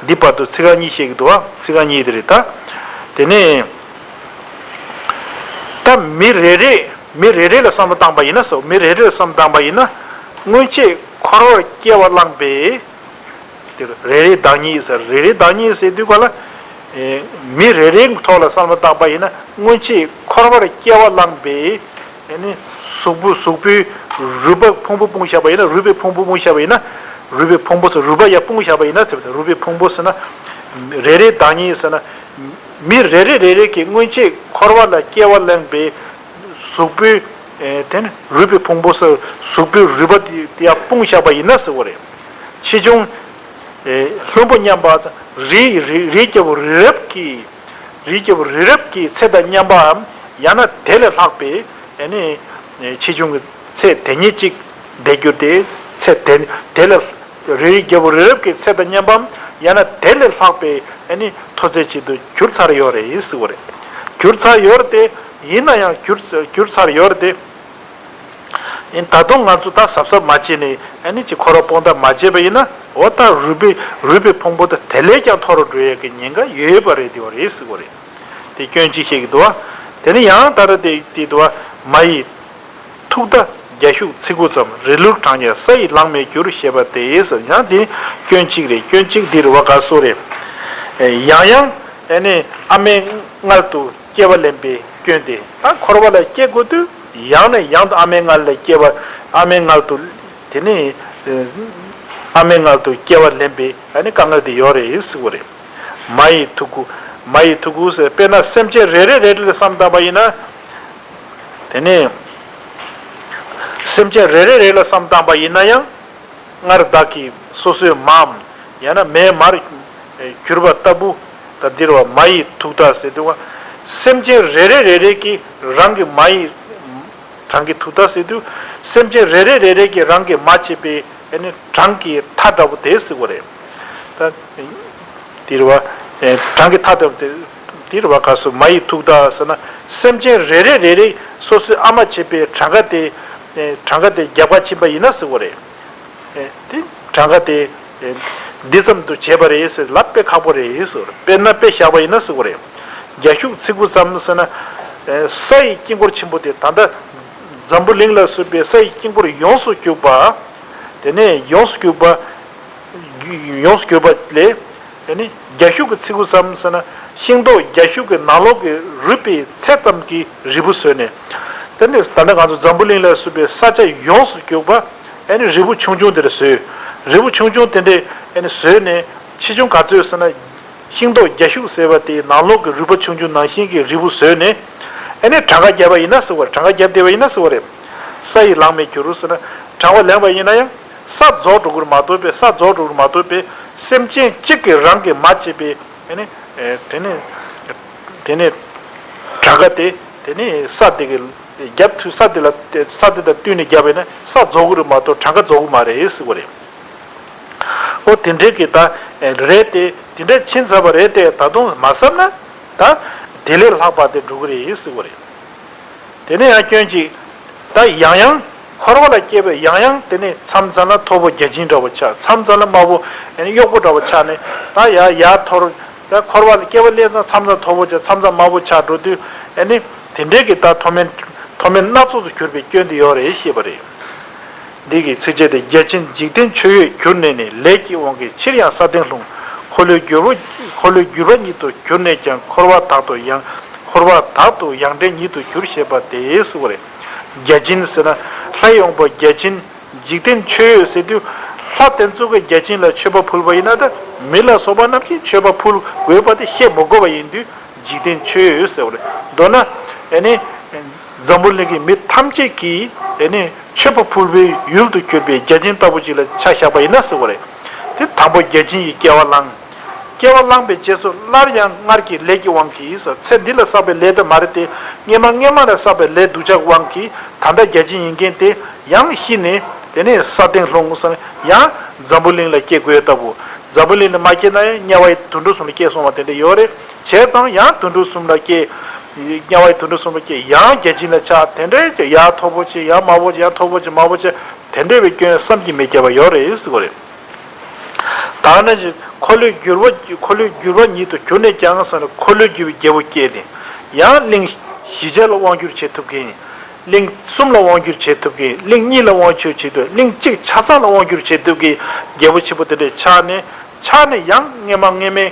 འདི་བར་དུ་ཚིག་རྐང་གཉིས་བཤད་ཀྱི་འདུག་བ། ཚིག་རྐང་གཉིས་དེ་རེད་ད། དེ་ནས། ད་མི་རེ་རེ། མི་རེ་རེ་ལ་བསམ་བློ་བཏང་པ་ཡིན་ན་ཟེར། མི་རེ་རེ་ལ་བསམ་བློ་བཏང་པ་ཡིན་ན། སྔོན་ཆད་འཁོར་བར་སྐྱེ་བ་བླངས་པའི། དེ་རེ་རེའི་བདག་ཉིད་ཟེར། རེ་རེའི་བདག་ཉིད་ཟེར་དུས་ག་ལ། ཨེ། མི་རེ་རེའི་ཐོག་ལ་བསམ་བློ་བཏང་པ་ཡིན་ན། སྔོན་ཆད་འཁོར་བར་སྐྱེ་བ་བླངས་པའི། ཨ་ནི་གཟུགས་པོ་གཟུགས་པོའི་རུས་པ་ཕུང་པོ་སྤུངས་བཞག་པ་ཡིན་ན། རུས་པའི་ཕུང་པོ་སྤུངས་བཞག་པ་ཡིན་ན། རུས་པའི་ཕུང་པོ་ཟེར་རུས་པ་ཡར་སྤུངས་བཞག་པ་ཡིན་ན་ཟེར་བ་དང་། རུས་པའི་ཕུང་པོ་ཟེར་ན། རེ་རེའི་བདག་ཉིད་ཟེར་ན། མི་རེ་རེ་རེ་རེ་གིས་སྔོན་ཆད་འཁོར་བ་ལ་སྐྱེ་བ་བླངས་པའི་གཟུགས་པོའི། ཨེ། དེ་ནི་རུས་པའི་ཕུང་པོ་ཟེར་གཟུགས་པོའི་རུས་པ་དེ་དེ་ཡར་སྤུངས་བཞག་པ་ཡིན་ན་ཟེར་བ་རེད། ཕྱིས་འབྱུང་། ཨེ། ལྷུན་པོ་མཉམ་པ། རིའི་རི་རིའི་རྒྱལ་པོ་རི་རབ་ཀྱི། རིའི་རྒྱལ་པོ་རི་རབ་ཀྱི་ཚད་དང་མཉམ་པའམ། ཡང་ན་དེ་ལས་ལྷག་པའི། ཨ་ནི་ཆེ་ཆུང་གི་ཚད་དེ་ཉིད་གཅིག་བསྡད་གྱུར་ཏེ། ཚད་དེ་དེ་ལས། རིའི་རྒྱལ་པོ་རི་རབ་ཀྱི་ཚད་དང་མཉམ་པའམ། ཡང་ན་དེ་ལས་ལྷག་པའི། ཨ་ནི་མཐོ་ཚད་ཅིག་ཏུ་གྱུར་ཚར་ཡོད་རེད་ཟེར་བ་རེད། གྱུར་ཚར་ཡོད་རེད་དེ། ཡིན་ན་ཡང་གྱུར་གྱུར་ཚར་ཡོད་རེད་དེ། ཡིན། ད་དུང་ང་ཚོ་ད་གཟབ་གཟབ་མ་བྱས་ནས། ཨ་ནི་ཅིག་འཁོར་བ་སྤོང་ཐབས་མ་བྱས་པ་ཡིན་ན། འོ་ད་རུས་པའི་རུས་པའི་ཕུང་པོ་དེ་དེ་ལས་ཀྱང་མཐོ་རུ་འགྲོ་ཡས་ཀྱི་ཉེན་ཁ་ཡོད་པ་རེད། དེ་བ་རེད་ཟེར་བ་རེད། དེ་སྐྱོན་གཅིག་བཤད་ཀྱི་འདུག་བ། དེ་ནི་ཡང་ད་ར་དེ་དེ་འདུག་བ། མ་ཡི་ཐུག་མཐའ་རྒྱ་ཤུག་ཚི་གུ་ཙམ། རི་ལུར་གྲང་ཉེ་ས་ཡི་ལངས་མེད་འགྱུར། ཞེས་པ་དེ་ཟེར། ཡང་དེ་སྐྱོན་གཅིག་རེད། སྐྱོན་གཅིག་འདི་རུ་བ་ག་སོ་རེད། ཡང་ཡང་ཨ་ནི་ཨ་མའི་མངལ་དུ་སྐྱེ་བ་ལེན་པའི་སྐྱོན་ཏེ། ད་འཁོར་བ་ལ་སྐྱེ་དགོས་དུས་ཡང་ནས་ཡང་དུ་ཨ་མའི་མངལ་ལ་སྐྱེ་བ། ཨ་མའི་མངལ་དུ། དེ་ནི་ཨ་མའི་མངལ་དུ་སྐྱེ་བ་ལེན་པའི་ཨ་ནི་དཀའ་ངལ་དེ་ཡོད་རེད་ཟེར་བ་རེད། མ་ཡི་ཐུག་གུ། མ་ཡི་ཐུག་གུ་ཟེར། དཔེར་ན་སེམས་ཅན་རེ་རེ་རེ་རེ་ལ་བསམ་བཏང་པ་ཡིན་ན། དེ་ནི་སེམས་ཅན་རེ་རེ་རེ་ལ་བསམ་བཏང་པ་ཡིན་ན་ཡང་། སྔར་བདག་གིས་སོ་སོའི་མའམ། ཡང་ན་མའི་མར། གྱུར་པ་ལྟ་བུ། ད་འདིར་བ་མ་ཡི་ཐུག་མཐའ་ཟེར་དུས་བ། སེམས་ཅན་རེ་རེ་རེ་རེ་གིས་རང་གི་མ་ཡི་བྲང་གི་ཐུག་མཐའ་ཟེར་དུས། སེམས་ཅན་རེ་རེ་རེ་རེ་གིས་རང་གི་མ་བྱས་པའི་ཨ་ནི་བྲང་གི་མཐའ་འདྲ་བོ་དེ་ཟེར་བ་རེད། ད་འདིར་བ་བྲང་གི་མཐའ་འདྲ་བོ་དེ། འདིར་བ་ག་སོ་མ་ཡི་ཐུག་མཐའ་ཟེར་ན། སེམས་ཅན་རེ་རེ་རེ་རེ་སོ་སོའི་ཨ་མ་བྱས་པའི་བྲང་ཁ་དེ། བྲང་ཁ་དེ་རྒྱབ་ཁ་ཕྱིན་པ་ཡིན་ན་ཟེར་བ་རེད། ཨེ། དེ་གྲངས་ཀ་དེ། ཨེ། འདི་ཙམ་དུ་བྱས་པ་རེད་ཟེར་ལབ་དཔེ་ཁག་པོ་རེད་ཟེར། དཔེར་ན་དཔེ་བཞག་པ་ཡིན་ན་ཟེར་བ་རེད། རྒྱ་ཤུག་ཚིག་གུ་ཙམ་ཟེར་ན། ཨེ། ས་ཡི་དཀྱིལ་འཁོར་ཆེན་པོ་དེ་ད་ལྟ་འཛམ་བུ་གླིང་ལ་སོགས་པའི་ས་ཡི་དཀྱིལ་འཁོར་ཡོངས་སུ་གྱུར་པ། དེ་ནས་ཡོངས་སུ་གྱུར་པ། ཡོངས་སུ་གྱུར་པ་ལས། དེ་ནི་རྒྱ་ཤུག་གི་ཚིག་གུ་ཙམ་ཟེར་ན། ཤིང་ཏོག་རྒྱ་ཤུག་གི་ནང་ལོགས་ཀྱི་རུས་པའི་ཚད་ཙམ་གྱི་རིལ་བུ་ཟོས་ནས། དེ་ནི་ད་ལྟ་ང་ཚོ་འཛམ་བུ་གླིང་ལ་སོགས་པའི་ས་ཆ་ཡོངས་སུ་གྱུར་པ། ཨ་ནི་རིལ་བུ་ཆུང་ཆུང་དེ་འདྲ་ཟོས། རིལ་བུ་ཆུང་ཆུང་དེ་འདྲས་ཨ་ནི་ཟོས་ནས་ཆེ་ཆུང་ག་ཚོད་ཟེར་ན། ཤིང་ཏོག་རྒྱ་ཤུག་ཟེར་བ་དེའི་ནང་ལོགས་ཀྱི་རུས་པ་ཆུང་ཆུང་ནང་བཞིན་གྱི་རིལ་བུ་ཟོས་ནས། ཨ་ནི་གྲངས་ཀ་བརྒྱབ་པ་ཡིན་ན་ཟེར་བ་རེད། གྲངས་ཀ་བརྒྱབ་བསྡད་པ་ཡིན་ན་ཟེར་བ་རེད། ས་ཡིས་ལང་མེ་གྱུར་ཟེར་ན། གྲངས་ཀ་ལེན་པ་ཡིན་ན་ཡང་། ས་རྫོགས་འགྲོ་གི་རེད་མ་གཏོགས་པའི་ས་རྫོགས་འགྲོ་གི་རེད་མ་གཏོགས་པའི་སེམས་ཅན་གཅིག་གིས་རང་གི་མ་བྱས་པའི། ཨ་ནི། ཨེ། དེ་ནས། དེ་ནས། གྲངས་ཀ་དེ། དེ་ནས་ས་དེ་གི་རྒྱབ་མཐུད་ས་དེ་ལ། ས་དེ་དང་བསྟུན་ནས་བརྒྱབ་པས་ན་ས་རྫོགས་ཀྱི་རེད་མ་གཏོགས་གྲངས་ཀ་རྫོགས་ཀྱི་མ་རེད་ཟེར་བ་རེད། ཨོ་དེ་འདྲའི་གི་ད་རེད་དེ། དེ་འདྲ་ཕྱིན་ཚར་བ་རེད་དེ། ད་དུང་མ་བསམ་ན་ད་དེ་ལས་ལྷག་པ་དེ་འགྲོ་གི་རེད་ཟེར་བ་རེད། དེ་ནས་ཡང་སྐྱོན་གཅིག་ད་ཡང་ཡང་འཁོར་བ་ལ་སྐྱེས་པའི་ཡང་ཡང་དེ་ནས་མཚམས་མཚམས་ལ་མཐོ་པོ་བརྒྱ་བྱིན་འདྲ་བོ་ཆགས། མཚམས་མཚམས་ལ་དམའ་བོ་གཡོག་པོ་འདྲ་བོ་ཆགས་ནས། ད་ཡར་ཡར་འཐོར། ད་འཁོར་བ་ལ་སྐྱེ་བ་ལེན་ཙང་མཚམས་མཚམས་མཐོ་པོ་ཆགས། མཚམས་མཚམས་དམའ་བོ་ཆགས་འགྲོ་དུས། ཨ་ནི་དེ་འདྲའི་གི་ད་མཐོ་དམན། མཐོ་དམན་སྣ་ཚོགས་སུ་གྱུར་པའི་སྐྱོན་དེ་ཡོད་རེད་ཞེས་པ་རེད། འདི་གི་ཚིགས་བཅད་དེ། བརྒྱ་བྱིན་འཇིག་རྟེན་མཆོད་འོས་གྱུར་ནས་ནི། ལས་ཀྱི་དབང་གིས་ཕྱིར་ཡང་ས་སྟེང་ལྷུང་། འཁོར་ལོས་སྒྱུར་བ། འཁོར་ལོས་སྒྱུར་བ་ཉིད་དུ་གྱུར་ནས་ཀྱང་། འཁོར་བ་དག་ཏུ་ཡང་། འཁོར་བ་དག་ཏུ་ཡང་འདྲེན་ཉིད་དུ་གྱུར་ཞེས་པ་དེ་ཟེར་བ་རེད། བརྒྱ་བྱིན་ཟེར་ན་ལྷའི་དབང་པོ་བརྒྱ་བྱིན། འཇིག་རྟེན་མཆོད་འོས་ཟེར་དུས། ལྷ་དེ་ཚོ་གི་བརྒྱ་བྱིན་ལ་མཆོད་པ་ཕུལ་བ་ཡིན་ན། ད་མི་ལ་སོགས་པ་རྣམས་ཀྱིས་མཆོད་པ་ཕུལ་དགོས་པ་དེ་བཤད་མི་དགོས་པ་ཡིན་དུས། འཇིག་རྟེན་མཆོད་འོས་ཟེར་བ་རེད། མདོར་ན། ཨེ་ནི། འཛམ་བུ་གླིང་གི་མི་ཐམས་ཅད་ཀྱིས་ཨེ་ནི་མཆོད་པ་ཕུལ་བའི་ཡུལ་དུ་གྱུར་པའི་བརྒྱ་བྱིན་ལྟ་བུ་ཅིག་ལ་ཆ་བཞག་པ་ཡིན་ན་ཟེར་བ་རེད། དེ་དང་པོ་བརྒྱ་བྱིན་ཡིས་སྐྱེ་བ་བླངས། སྐྱེ་བ་བླངས་པའི་རྗེས་སུ་སླར་ཡང་སྔར་གྱི་ལས་ཀྱི་དབང་གིས་ཟེར། ཚེ་འདི་ལ་བསགས་པའི་ལས་དེ་མ་རེད་དེ། སྔས་མ་སྔས་མ་ལ་བསགས་པའི་ལས་སྡུག་ཅག་དབང་གིས་ད་ལྟ་བརྒྱ་བྱིན་ཡིན་མཁན་དེ་ཡང་ཤི་ནས་དེ་ནས་ས་སྟེང་ལྷུང་ཟེར། ཡང་འཛམ་བུ་གླིང་ལ་སྐྱེ་དགོས་ལྟ་བུ། འཛམ་བུ་གླིང་ལ་མ་སྐྱེས་ན་ཡང་དམྱལ་བ་ཡི་དུད་འགྲོ་གསུམ་ལ་སྐྱེས་སོང་བ་དེ་འདྲ་ཡོད་རེད། བྱས་ཙང་ཡང་དུད་འགྲོ་གསུམ་ལ་སྐྱེས། དམྱལ་བ་ཡི་དུད་འགྲོ་གསུམ་ལ་སྐྱེས། ཡང་བརྒྱ་བྱིན་ལ་ཆགས། དེ་འདྲའི་ཡང་མཐོ་པོ་ཆེ་ཡང་དམའ་བོ་ཆེ། ཡང་མཐོ་པོ་ཆེ་དམའ་བོ་ཆེ། དེ་འདྲ་བའི་སྐྱོན་བསམ་གྱིས་མི་ཁྱབ་པ་ཡོད་རེད་ཟེར་བ་རེད། ད་ནི་འཁོར་ལོས་སྒྱུར་བ། འཁོར་ལོས་སྒྱུར་བ་ཉིད་དུ་གྱུར་ནས་ཀྱང་ཟེར་ན། འཁོར་ལོས་སྒྱུར་བའི་རྒྱལ་པོ་སྐྱེས་ནས། ཡང་གླིང་བཞི་ཆ་ལ་དབང་བསྒྱུར་བྱེད་ཐུབ་མཁན། གླིང་གསུམ་ལ་དབང་བསྒྱུར་བྱེད་ཐུབ་མཁན། གླིང་གཉིས་ལ་དབང་བསྒྱུར་བྱེད་ཐུབ། གླིང་གཅིག་ཆ་ཚང་ལ་དབང་བསྒྱུར་བྱེད་ཐུབ་མཁན་རྒྱལ་པོ་ཆེན་པོ་དེ་འདྲས་ཆགས་ནས། ཆགས་ནས་ཡང་སྔས་མ་སྔས་མའི་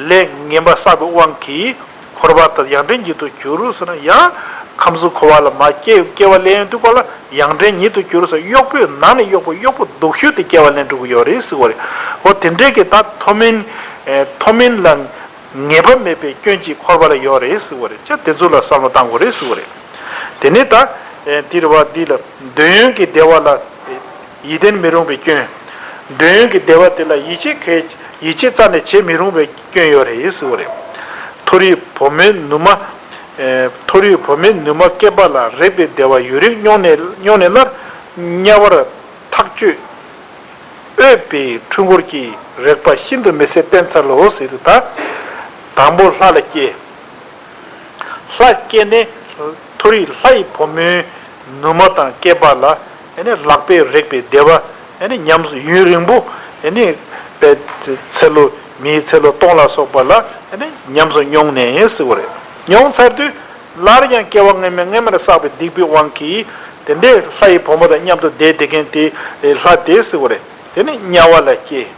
ལས་ངན་པ་བསགས་པའི་དབང་གིས། འཁོར་བ་དག་ཡང་འདྲེན་ཉིད་དུ་གྱུར་ཟེར་ན། ཡང་ཁམས་གསུམ་འཁོར་བ་ལ་མ་སྐྱེ། སྐྱེ་བ་ལེན་དུས་སྐབས་ལ་ཡང་འདྲེན་ཉིད་དུ་གྱུར་ཟེར། གཡོག་པོའི་ནང་ནས་གཡོག་པོ། གཡོག་པོ་སྡུག་ཤོས་དེ་སྐྱེ་བ་ལེན་འགྲོ་གི་ཡོད་རེད་ཟེར་བ་རེད། འོ་དེ་འདྲའི་གི་ད་མཐོ་དམན། ཨེ། མཐོ་དམན་ལ་ངེས་པ་མེད་པའི་སྐྱོན་གཅིག་འཁོར་བ་ལ་ཡོད་རེད་ཟེར་བ་རེད། ཅག་དེ་ཚོ་ལ་བསམ་བློ་བཏང་དགོས་རེད་ཟེར་བ་རེད། དེ་ནས་ད། ཨེ། འདིར་བ་འདི་ལ་འདོད་ཡོན་གྱི་བདེ་བ་ལ། ཡིད་བརྟན་མི་རུང་བའི་སྐྱོན། འདོད་ཡོན་གྱི་བདེ་བ་དེ་ལ་ཡིད་ཆེས་གལ། ཡིད་ཆེས་རྩ་ནས་བྱེད་མི་རུང་བའི་སྐྱོན་ཡོད་རེད་ཟེར་བ་རེད། མཐོ་རིས་བུ་མོའི་ནུ་མ། ཨེ། མཐོ་རིས་བུ་མོའི་ནུ་མ་སྐེད་པ་ལ་རེག་པའི་བདེ་བ་ཡུན་རིང་མྱོང་ནས། མྱོང་ནས་སླར་དམྱལ་བར་ཐག་གཅོད་འོས་པའི་འཁྲུལ་འཁོར་གྱི་རེག་པ་ཤིན་ཏུ་མི་བཟད་བསྟེན་འཚལ་ལོ་ཟེར་དུས། ད་དང་པོ་ལྷ་ལ་སྐྱེས། ལྷ་སྐྱེས་ནས་མཐོ་རིས་ལྷ་ཡི་བུ་མོའི་ནུ་མ་དང་སྐེད་པ་ལ། ཨ་ནི་ལག་པས་རེག་པའི་བདེ་བ། ཨ་ནི་ཉམས་སུ་ཡུན་རིང་པོ། ཨ་ནི་པའི་ཚེ་ལོ། མིའི་ཚེ་ལོ་སྟོང་ལ་སོགས་པ་ལ། ཨ་ནི་ཉམས་སུ་མྱོང་ནས་ཟེར་བ་རེད། མྱོང་ཚར་དུས་སླར་ཡང་སྐྱེ་བ་སྔ་མ་སྔ་མར་བསགས་པའི་སྡིག་པའི་དབང་གིས། དེ་འདྲའི་ལྷ་ཡི་བུ་མོ་དང་མཉམ་དུ་བསྡད་བསྡད་མཁན་དེ་ལྷ་དེ་ཟེར་བ་རེད། དེ་ནི་དམྱལ་བ་ལ་སྐྱེས།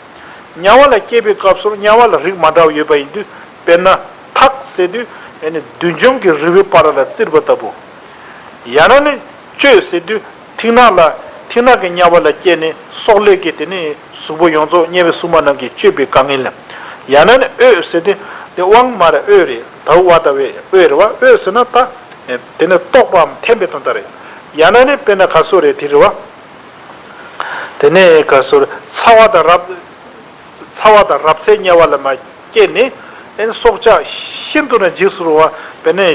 དམྱལ་བ་ལ་སྐྱེས་པའི་སྐབས་སུ་དམྱལ་བ་ལ་རིགས་མ་འདྲ་བ་ཡོད་པ་ཡིན་དུས། དཔེར་ན་ཐག་ཟེར་དུས། ཨ་ནི་བདུད་འཇོམས་ཀྱི་རུས་པའི་བར་ལ་བཙིར་བ་ལྟ་བུ། ཡང་ན་ནི་གཅོད་ཟེར་དུས། མཐིང་ནག་ལ། མཐིང་ནག་གི་དམྱལ་བ་ལ་སྐྱེས་ནས་སྲོག་ལས་ཀྱི་དེ་ནི་གཟུགས་པོ་ཡོངས་རྫོགས་དམྱལ་བའི་སྲུང་མ་རྣམས་ཀྱིས་གཅོད་པའི་དཀའ་ངལ། ཡང་ན་ནི་འོད་ཟེར་དུས། དེ་དབང་མ་ར་འོད་རེད། ད་བ་ད་བའི་འོད་རེད་བ། འོད་ཟེར་ན་ད། དེ་ནི་རྟོགས་པའམ་འཐེན་པའི་དོན་དག་རེད། ཡང་ན་ནི་དཔེར་ན་ག་སོ་རེད། དེ་རེད་བ། དེ་ནས་ག་སོ་རེད། ཚ་བ་དང་རབ། ཚ་བ་དང་རབ་ཚའི་དམྱལ་བ་ལ་མ། སྐྱེས་ནས་ཨེ་ནི་སྲོག་ཆགས་ཤིན་ཏུ་ནས་འཇིགས་སུ་རུང་བ་དཔེར་ན་བྱ་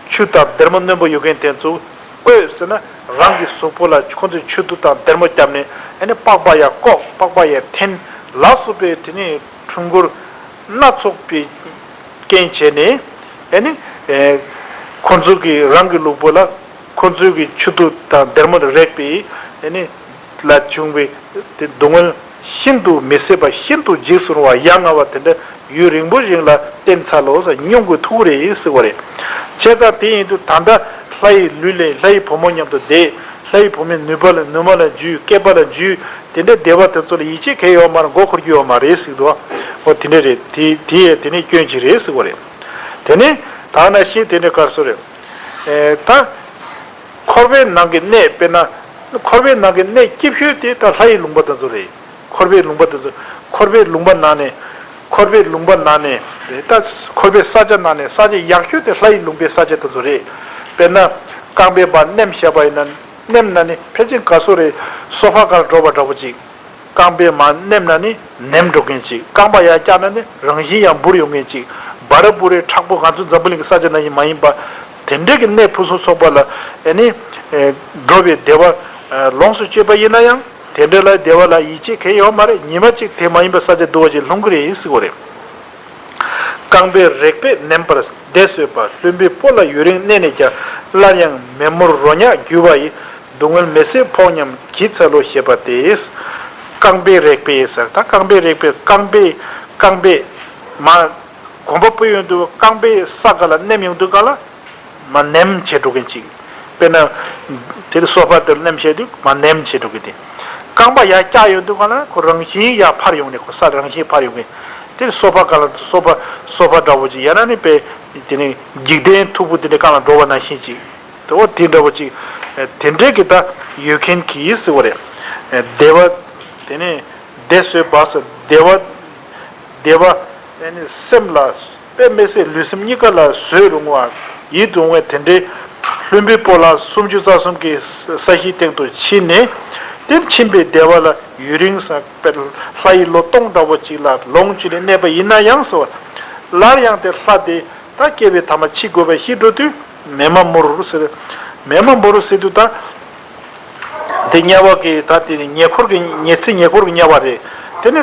ཆུ་དང་སྡེར་མོ་རྣོན་པོ་ཡོད་མཁན་དེ་ཚོ་བཀོལ་ཟེར་ན་རང་གི་གཟུགས་པོ་ལ་ཁོ་ཚོས་མཆུ་ཏོ་དང་སྡེར་མོ་བརྒྱབ་ནས་ཨེ་ནི་པགས་པ་ཡང་བཀོག་པགས་པ་ཡང་འཐེན་ལ་སོགས་པའི་དེ་ནི་འཕྲུལ་འཁོར་སྣ་ཚོགས་པའི་རྐྱེན་བྱས་ནས་ཨེ་ནི་ཨེ་ཁོ་ཚོ་གི་རང་གི་ལུས་པོ་ལ་ཁོ་ཚོའི་གི་མཆུ་ཏོ་དང་སྡེར་མོ་རེག་པའི་ཨེ་ནི་ལ་བྱུང་བའི་དེ་སྡུག་བསྔལ་ཤིན་ཏུ་མི་བཟད་པ་ཤིན་ཏུ་འཇིགས་སུ་རུང་བ་ཡ་ང་བ་དེ་འདྲ་ཡུན་རིང་པོ་རིང་ལ་བསྟེན་ཚར་ལོ་ཟེར་མྱོང་དགོས་ཐུག་རེད་ཟེར་བ་རེད། བྱས་ཙང་དེ་ཡིན་དུས་ད་ལྟ་ལྷ་ཡི་ལུས་ལེན་ལྷ་ཡི་བུ་མོ་མཉམ་དུ་བསྡད། ལྷ་ཡི་བུ་མོའི་ནུས་པ་ལ་ནུ་མ་ལ་འཇུས་སྐེད་པ་ལ་འཇུས་དེ་འདྲའི་བདེ་བ་དེ་ཚོ་ལ་ཡིད་ཆེས་གང་ཡང་ཡོད་མ་རེད། མགོ་འཁོར་རྒྱུ་ཡོད་མ་རེད་ཟེར་འདུག་འོ་དེ་འདྲ་རེད། དེ་དེ་ཡས་དེ་ནས་སྐྱོན་ཅིག་རེད་ཟེར་བ་རེད། དེ་ནས་ད་ནང་བཞིན་དེ་འདྲའི་སྐབས་སུ་རེད། ཨེ་ད་འཁོར་བའི་ནང་གི་གནས་དཔེར་ན་འཁོར་བའི་ནང་གི་གནས་སྐྱིད་ཤོས་དེ་ད་ལྷ་ཡི་ལུང་པ་དེ་ཚོ་རེད། འཁོར་བའི་ལུང་པ་དེ་ཚོ་འཁོར་བའི་ལུང་པ་ནང་ནས་འཁོར་བའི་ལུང་པ་ནང་ནས་ད་འཁོར་བའི་ས་ཆ་ནང་ནས་ས་ཆ་ཡག་ཤོས་དེ་ལྷ་ཡི་ལུང་པའི་ས་ཆ་དེ་ཚོ་རེད། དཔེར་ན་རྐང་པའི་བར་མནན་བཞག་པ་ཡིན་ན་མནན་ན་ནི་ཕལ་ཆེར་ག་སོ་རེ་སོ་ཕ་གར་འགྲོ་བ་འདྲ་པོ་ཅིག་རྐང་པའི་མར་མནན་ན་ནི་ནེམ་འགྲོ་མཁན་ཅིག་རྐང་པ་ཡར་བཀྱག་ན་ནི་རང་བཞིན་ཡང་འབུར་ཡོང་མཁན་ཅིག་བ་ར་བུ་རའི་མཁྲེགས་པོ་ང་ཚོ་འཛམ་བུ་གླིང་གི་ས་ཆ་ནང་བཞིན་མ་ཡིན་པ། དེ་འདྲའི་གི་གནས་ཕུན་སུམ་ཚོགས་པ་ལ་ཨེ་ནི་ཨེ་འགྲོ་བའི་བདེ་བ་ཨེ་ལོངས་སུ་སྤྱོད་པ་ཡིན་ན་ཡང་དེ་འདྲ་ལ་བདེ་བ་ལ་ཡིད་ཆེས་གང་ཡང་ཡོད་མ་རེད། ཉི་མ་གཅིག་དེ་མ་ཡིན་པ་ས་ཆ་སྡུག་པ་ཅིག་ལྷུང་གི་རེད་ཟེར་གོ་རེད། རྐང་པའི་རེག་པས་ནེམ་པར་བདེ་གསོས་པ། ལྷུན་པོའི་སྤོ་ལ་ཡུན་རིང་གནས་ནས་ཀྱང་། སླར་ཡང་མེ་མུར་རོ་མྱགས་རྒྱུ་བ་ཡི། སྡུག་བསྔལ་མི་བཟད་ཕོག་སྙམ་བགྱིད་འཚལ་ལོ་ཞེས་པ་སྟེ། རྐང་པའི་རེག་པས་ཟེར་ད་རྐང་པའི་རེག་པས་རྐང་པའི་རྐང་པའི་མ་གོམ་པ་སྤོས་ཡོང་དུས་རྐང་པའི་ས་ག་ལ་མནན་ཡོང་དུས་ག་ལ་མ་ནེམ་བྱེད་འགྲོ་མཁན་ཅིག་དཔེར་ན་དེ་ལ་སོ་ཕ་དེར་མནན་བྱས་དུས་མ་ནེམ་བྱེད་འགྲོ་གི་དེ། རྐང་པ་ཡར་བཀྱག་ཡོང་དུས་ག་ལ་ཁོ་རང་བཞིན་ཡར་འཕར་ཡོང་ནས་ཁོ་ས་རང་བཞིན་འཕར་ཡོང་གི། དེ་ལ་སོ་ཕ་ག་ལ་སོ་ཕ་སོ་ཕ་འདྲ་པོ་ཅིག་ཡང་ན་ནི་དཔེ་དེ་ནི་འཇིག་རྟེན་མཐུག་པོ་དེ་འདྲ་གང་ལ་འགྲོ་བ་ནང་བཞིན་ཅིག་དེ་འོ་དེ་འདྲ་པོ་ཅིག་དེ་འདྲའི་གི་ད་ཡོད་མཁན་གྱིས་ཟེར་བ་རེད། བདེ་བ་དེ་ནི་བདེ་གསོས་པ་ཟེར་བདེ་བ་བདེ་བ་ཨེ་ནི་སེམས་ལ་དཔེ་མི་སྲིད་ལུས་སེམས་གཉིས་ཀ་ལ་བཟོད་རུང་བ་ཡིད་དུ་འོང་བའི་དེ་འདྲའི་ལྷུན་པོའི་སྤོ་ལ་སུམ་ཅུ་རྩ་གསུམ་གྱི་ས་གཞིའི་སྟེང་དུ་ཕྱིན་ནས་དེར་ཕྱིན་པའི་བདེ་བ་ལ་ཡུན་རིང་ས་དཔེ་ལྷ་ཡི་ལོ་སྟོང་འདྲ་པོ་ཅིག་ལ་ལོངས་སྤྱོད་ནས་གནས་པ་ཡིན་ན་ཡང་ཟེར་བ། སླར་ཡང་དེ་ལྷ་དེ་ད་སྐྱེ་བའི་ཐ་མ་འཆི་དགོས་པའི་ཤི་འགྲོ་དུས་མེ་མ་མུར་ཟེར། མེ་མ་མུར་ཟེར་དུས་ད་དེ་དམྱལ་བ་གི་ད་དེ་ནི་ཉེ་འཁོར་གི་ཉེ་ཚེ་ཉེ་འཁོར་གི་དམྱལ་བ་རེད། དེ་ནི་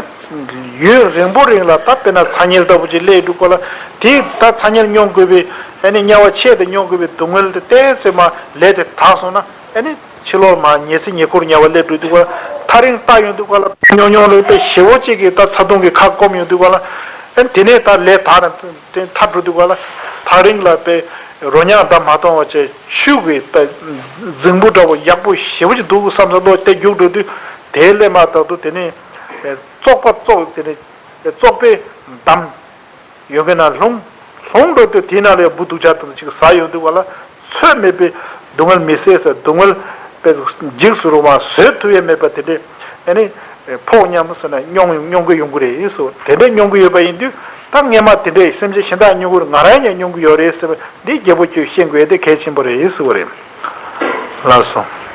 ཡུན་རིང་པོ་རིང་ལ་ད་དཔེར་ན་ཚ་དམྱལ་ལྟ་བུ་ཅིག་སླེབས་འགྲོ་དགོས་ལ་དེ་ད་ཚ་དམྱལ་མྱོང་དགོས་པའི་ཨ་ནི་དམྱལ་བ་ཆེ་དེ་མྱོང་དགོས་པའི་སྡུག་བསྔལ་དེ་ཏོག་ཙམ་མ་ལས་དེ་དག་སོང་ན་ཨ་ནི་ཕྱི་ལོགས་མ་ཉེ་ཚེ་ཉེ་འཁོར་དམྱལ་བ་སླེབས་འགྲོ་དུས་ག་ལ་ཐག་རིང་ལྟ་ཡོང་དུས་ག་ལ་ཉུང་ཉུང་ལ་དཔེ་ཞེ་བོ་གཅིག་གིས་ད་ཚ་གདུང་གི་ཁ་སྐོམ་ཡོང་དུས་ག་ལ་ཨ་ནི་དེ་ནས་ད་ལས་དག་ན་དེ་ཐར་འགྲོ་དུས་ག་ལ་ཐག་རིང་ལ་དཔེ་རོ་མྱགས་འདྲ་མ་མཐོང་བ་བྱས་ཆུ་གི་དཔེ་རྫིང་བུ་འདྲ་བོ་ཡག་པོ་ཞེ་བོ་ཅིག་འདུག་བསམ་ས་བློ་གཏད་རྒྱུག་འགྲོ་དུས་དེ་ལས་མ་ཐག་ཏུ་དེ་ནས་བཙོག་པ་བཙོག་དེ་ནས་བཙོག་པའི་འདམ་ཡོད་མཁན་ན་ལྷུང་ལྷུང་འགྲོ་དུས་དེ་ན་ལས་འབུ་སྡུག་ཅག་དང་ཅིག་ཟ་ཡོང་དུས་ག་ལ་ཚོད་མེད་པའི་སྡུག་བསྔལ་མི་བཟད་ས་སྡུག་བསྔལ་དཔེ་འཇིགས་སུ་རུང་བ་བཟོད་ཐུབ་ཡས་མེད་པ་དེ་འདྲས་ཨ་ནི་ཕོག་སྙམ་ཟེར་ན་མྱོང་མྱོང་གི་ཡོང་གི་རེད་ཟེར། དེ་འདྲས་མྱོང་གི་ཡོད་པ་ཡིན་དུས་ད་སྔས་མ་དེ་འདྲས་སེམས་ཅན་གཞན་དག་མྱོང་གི་རེད། ང་རང་ཡང་མྱོང་གི་ཡོད་རེད་ཟེར་བ་འདི་རྒྱལ་པོ་ཁྱོད་ཤེས་དགོས་དེ་གལ་ཆེན་པོ་རེད་ཟེར་བ་རེད། ལགས་སོ།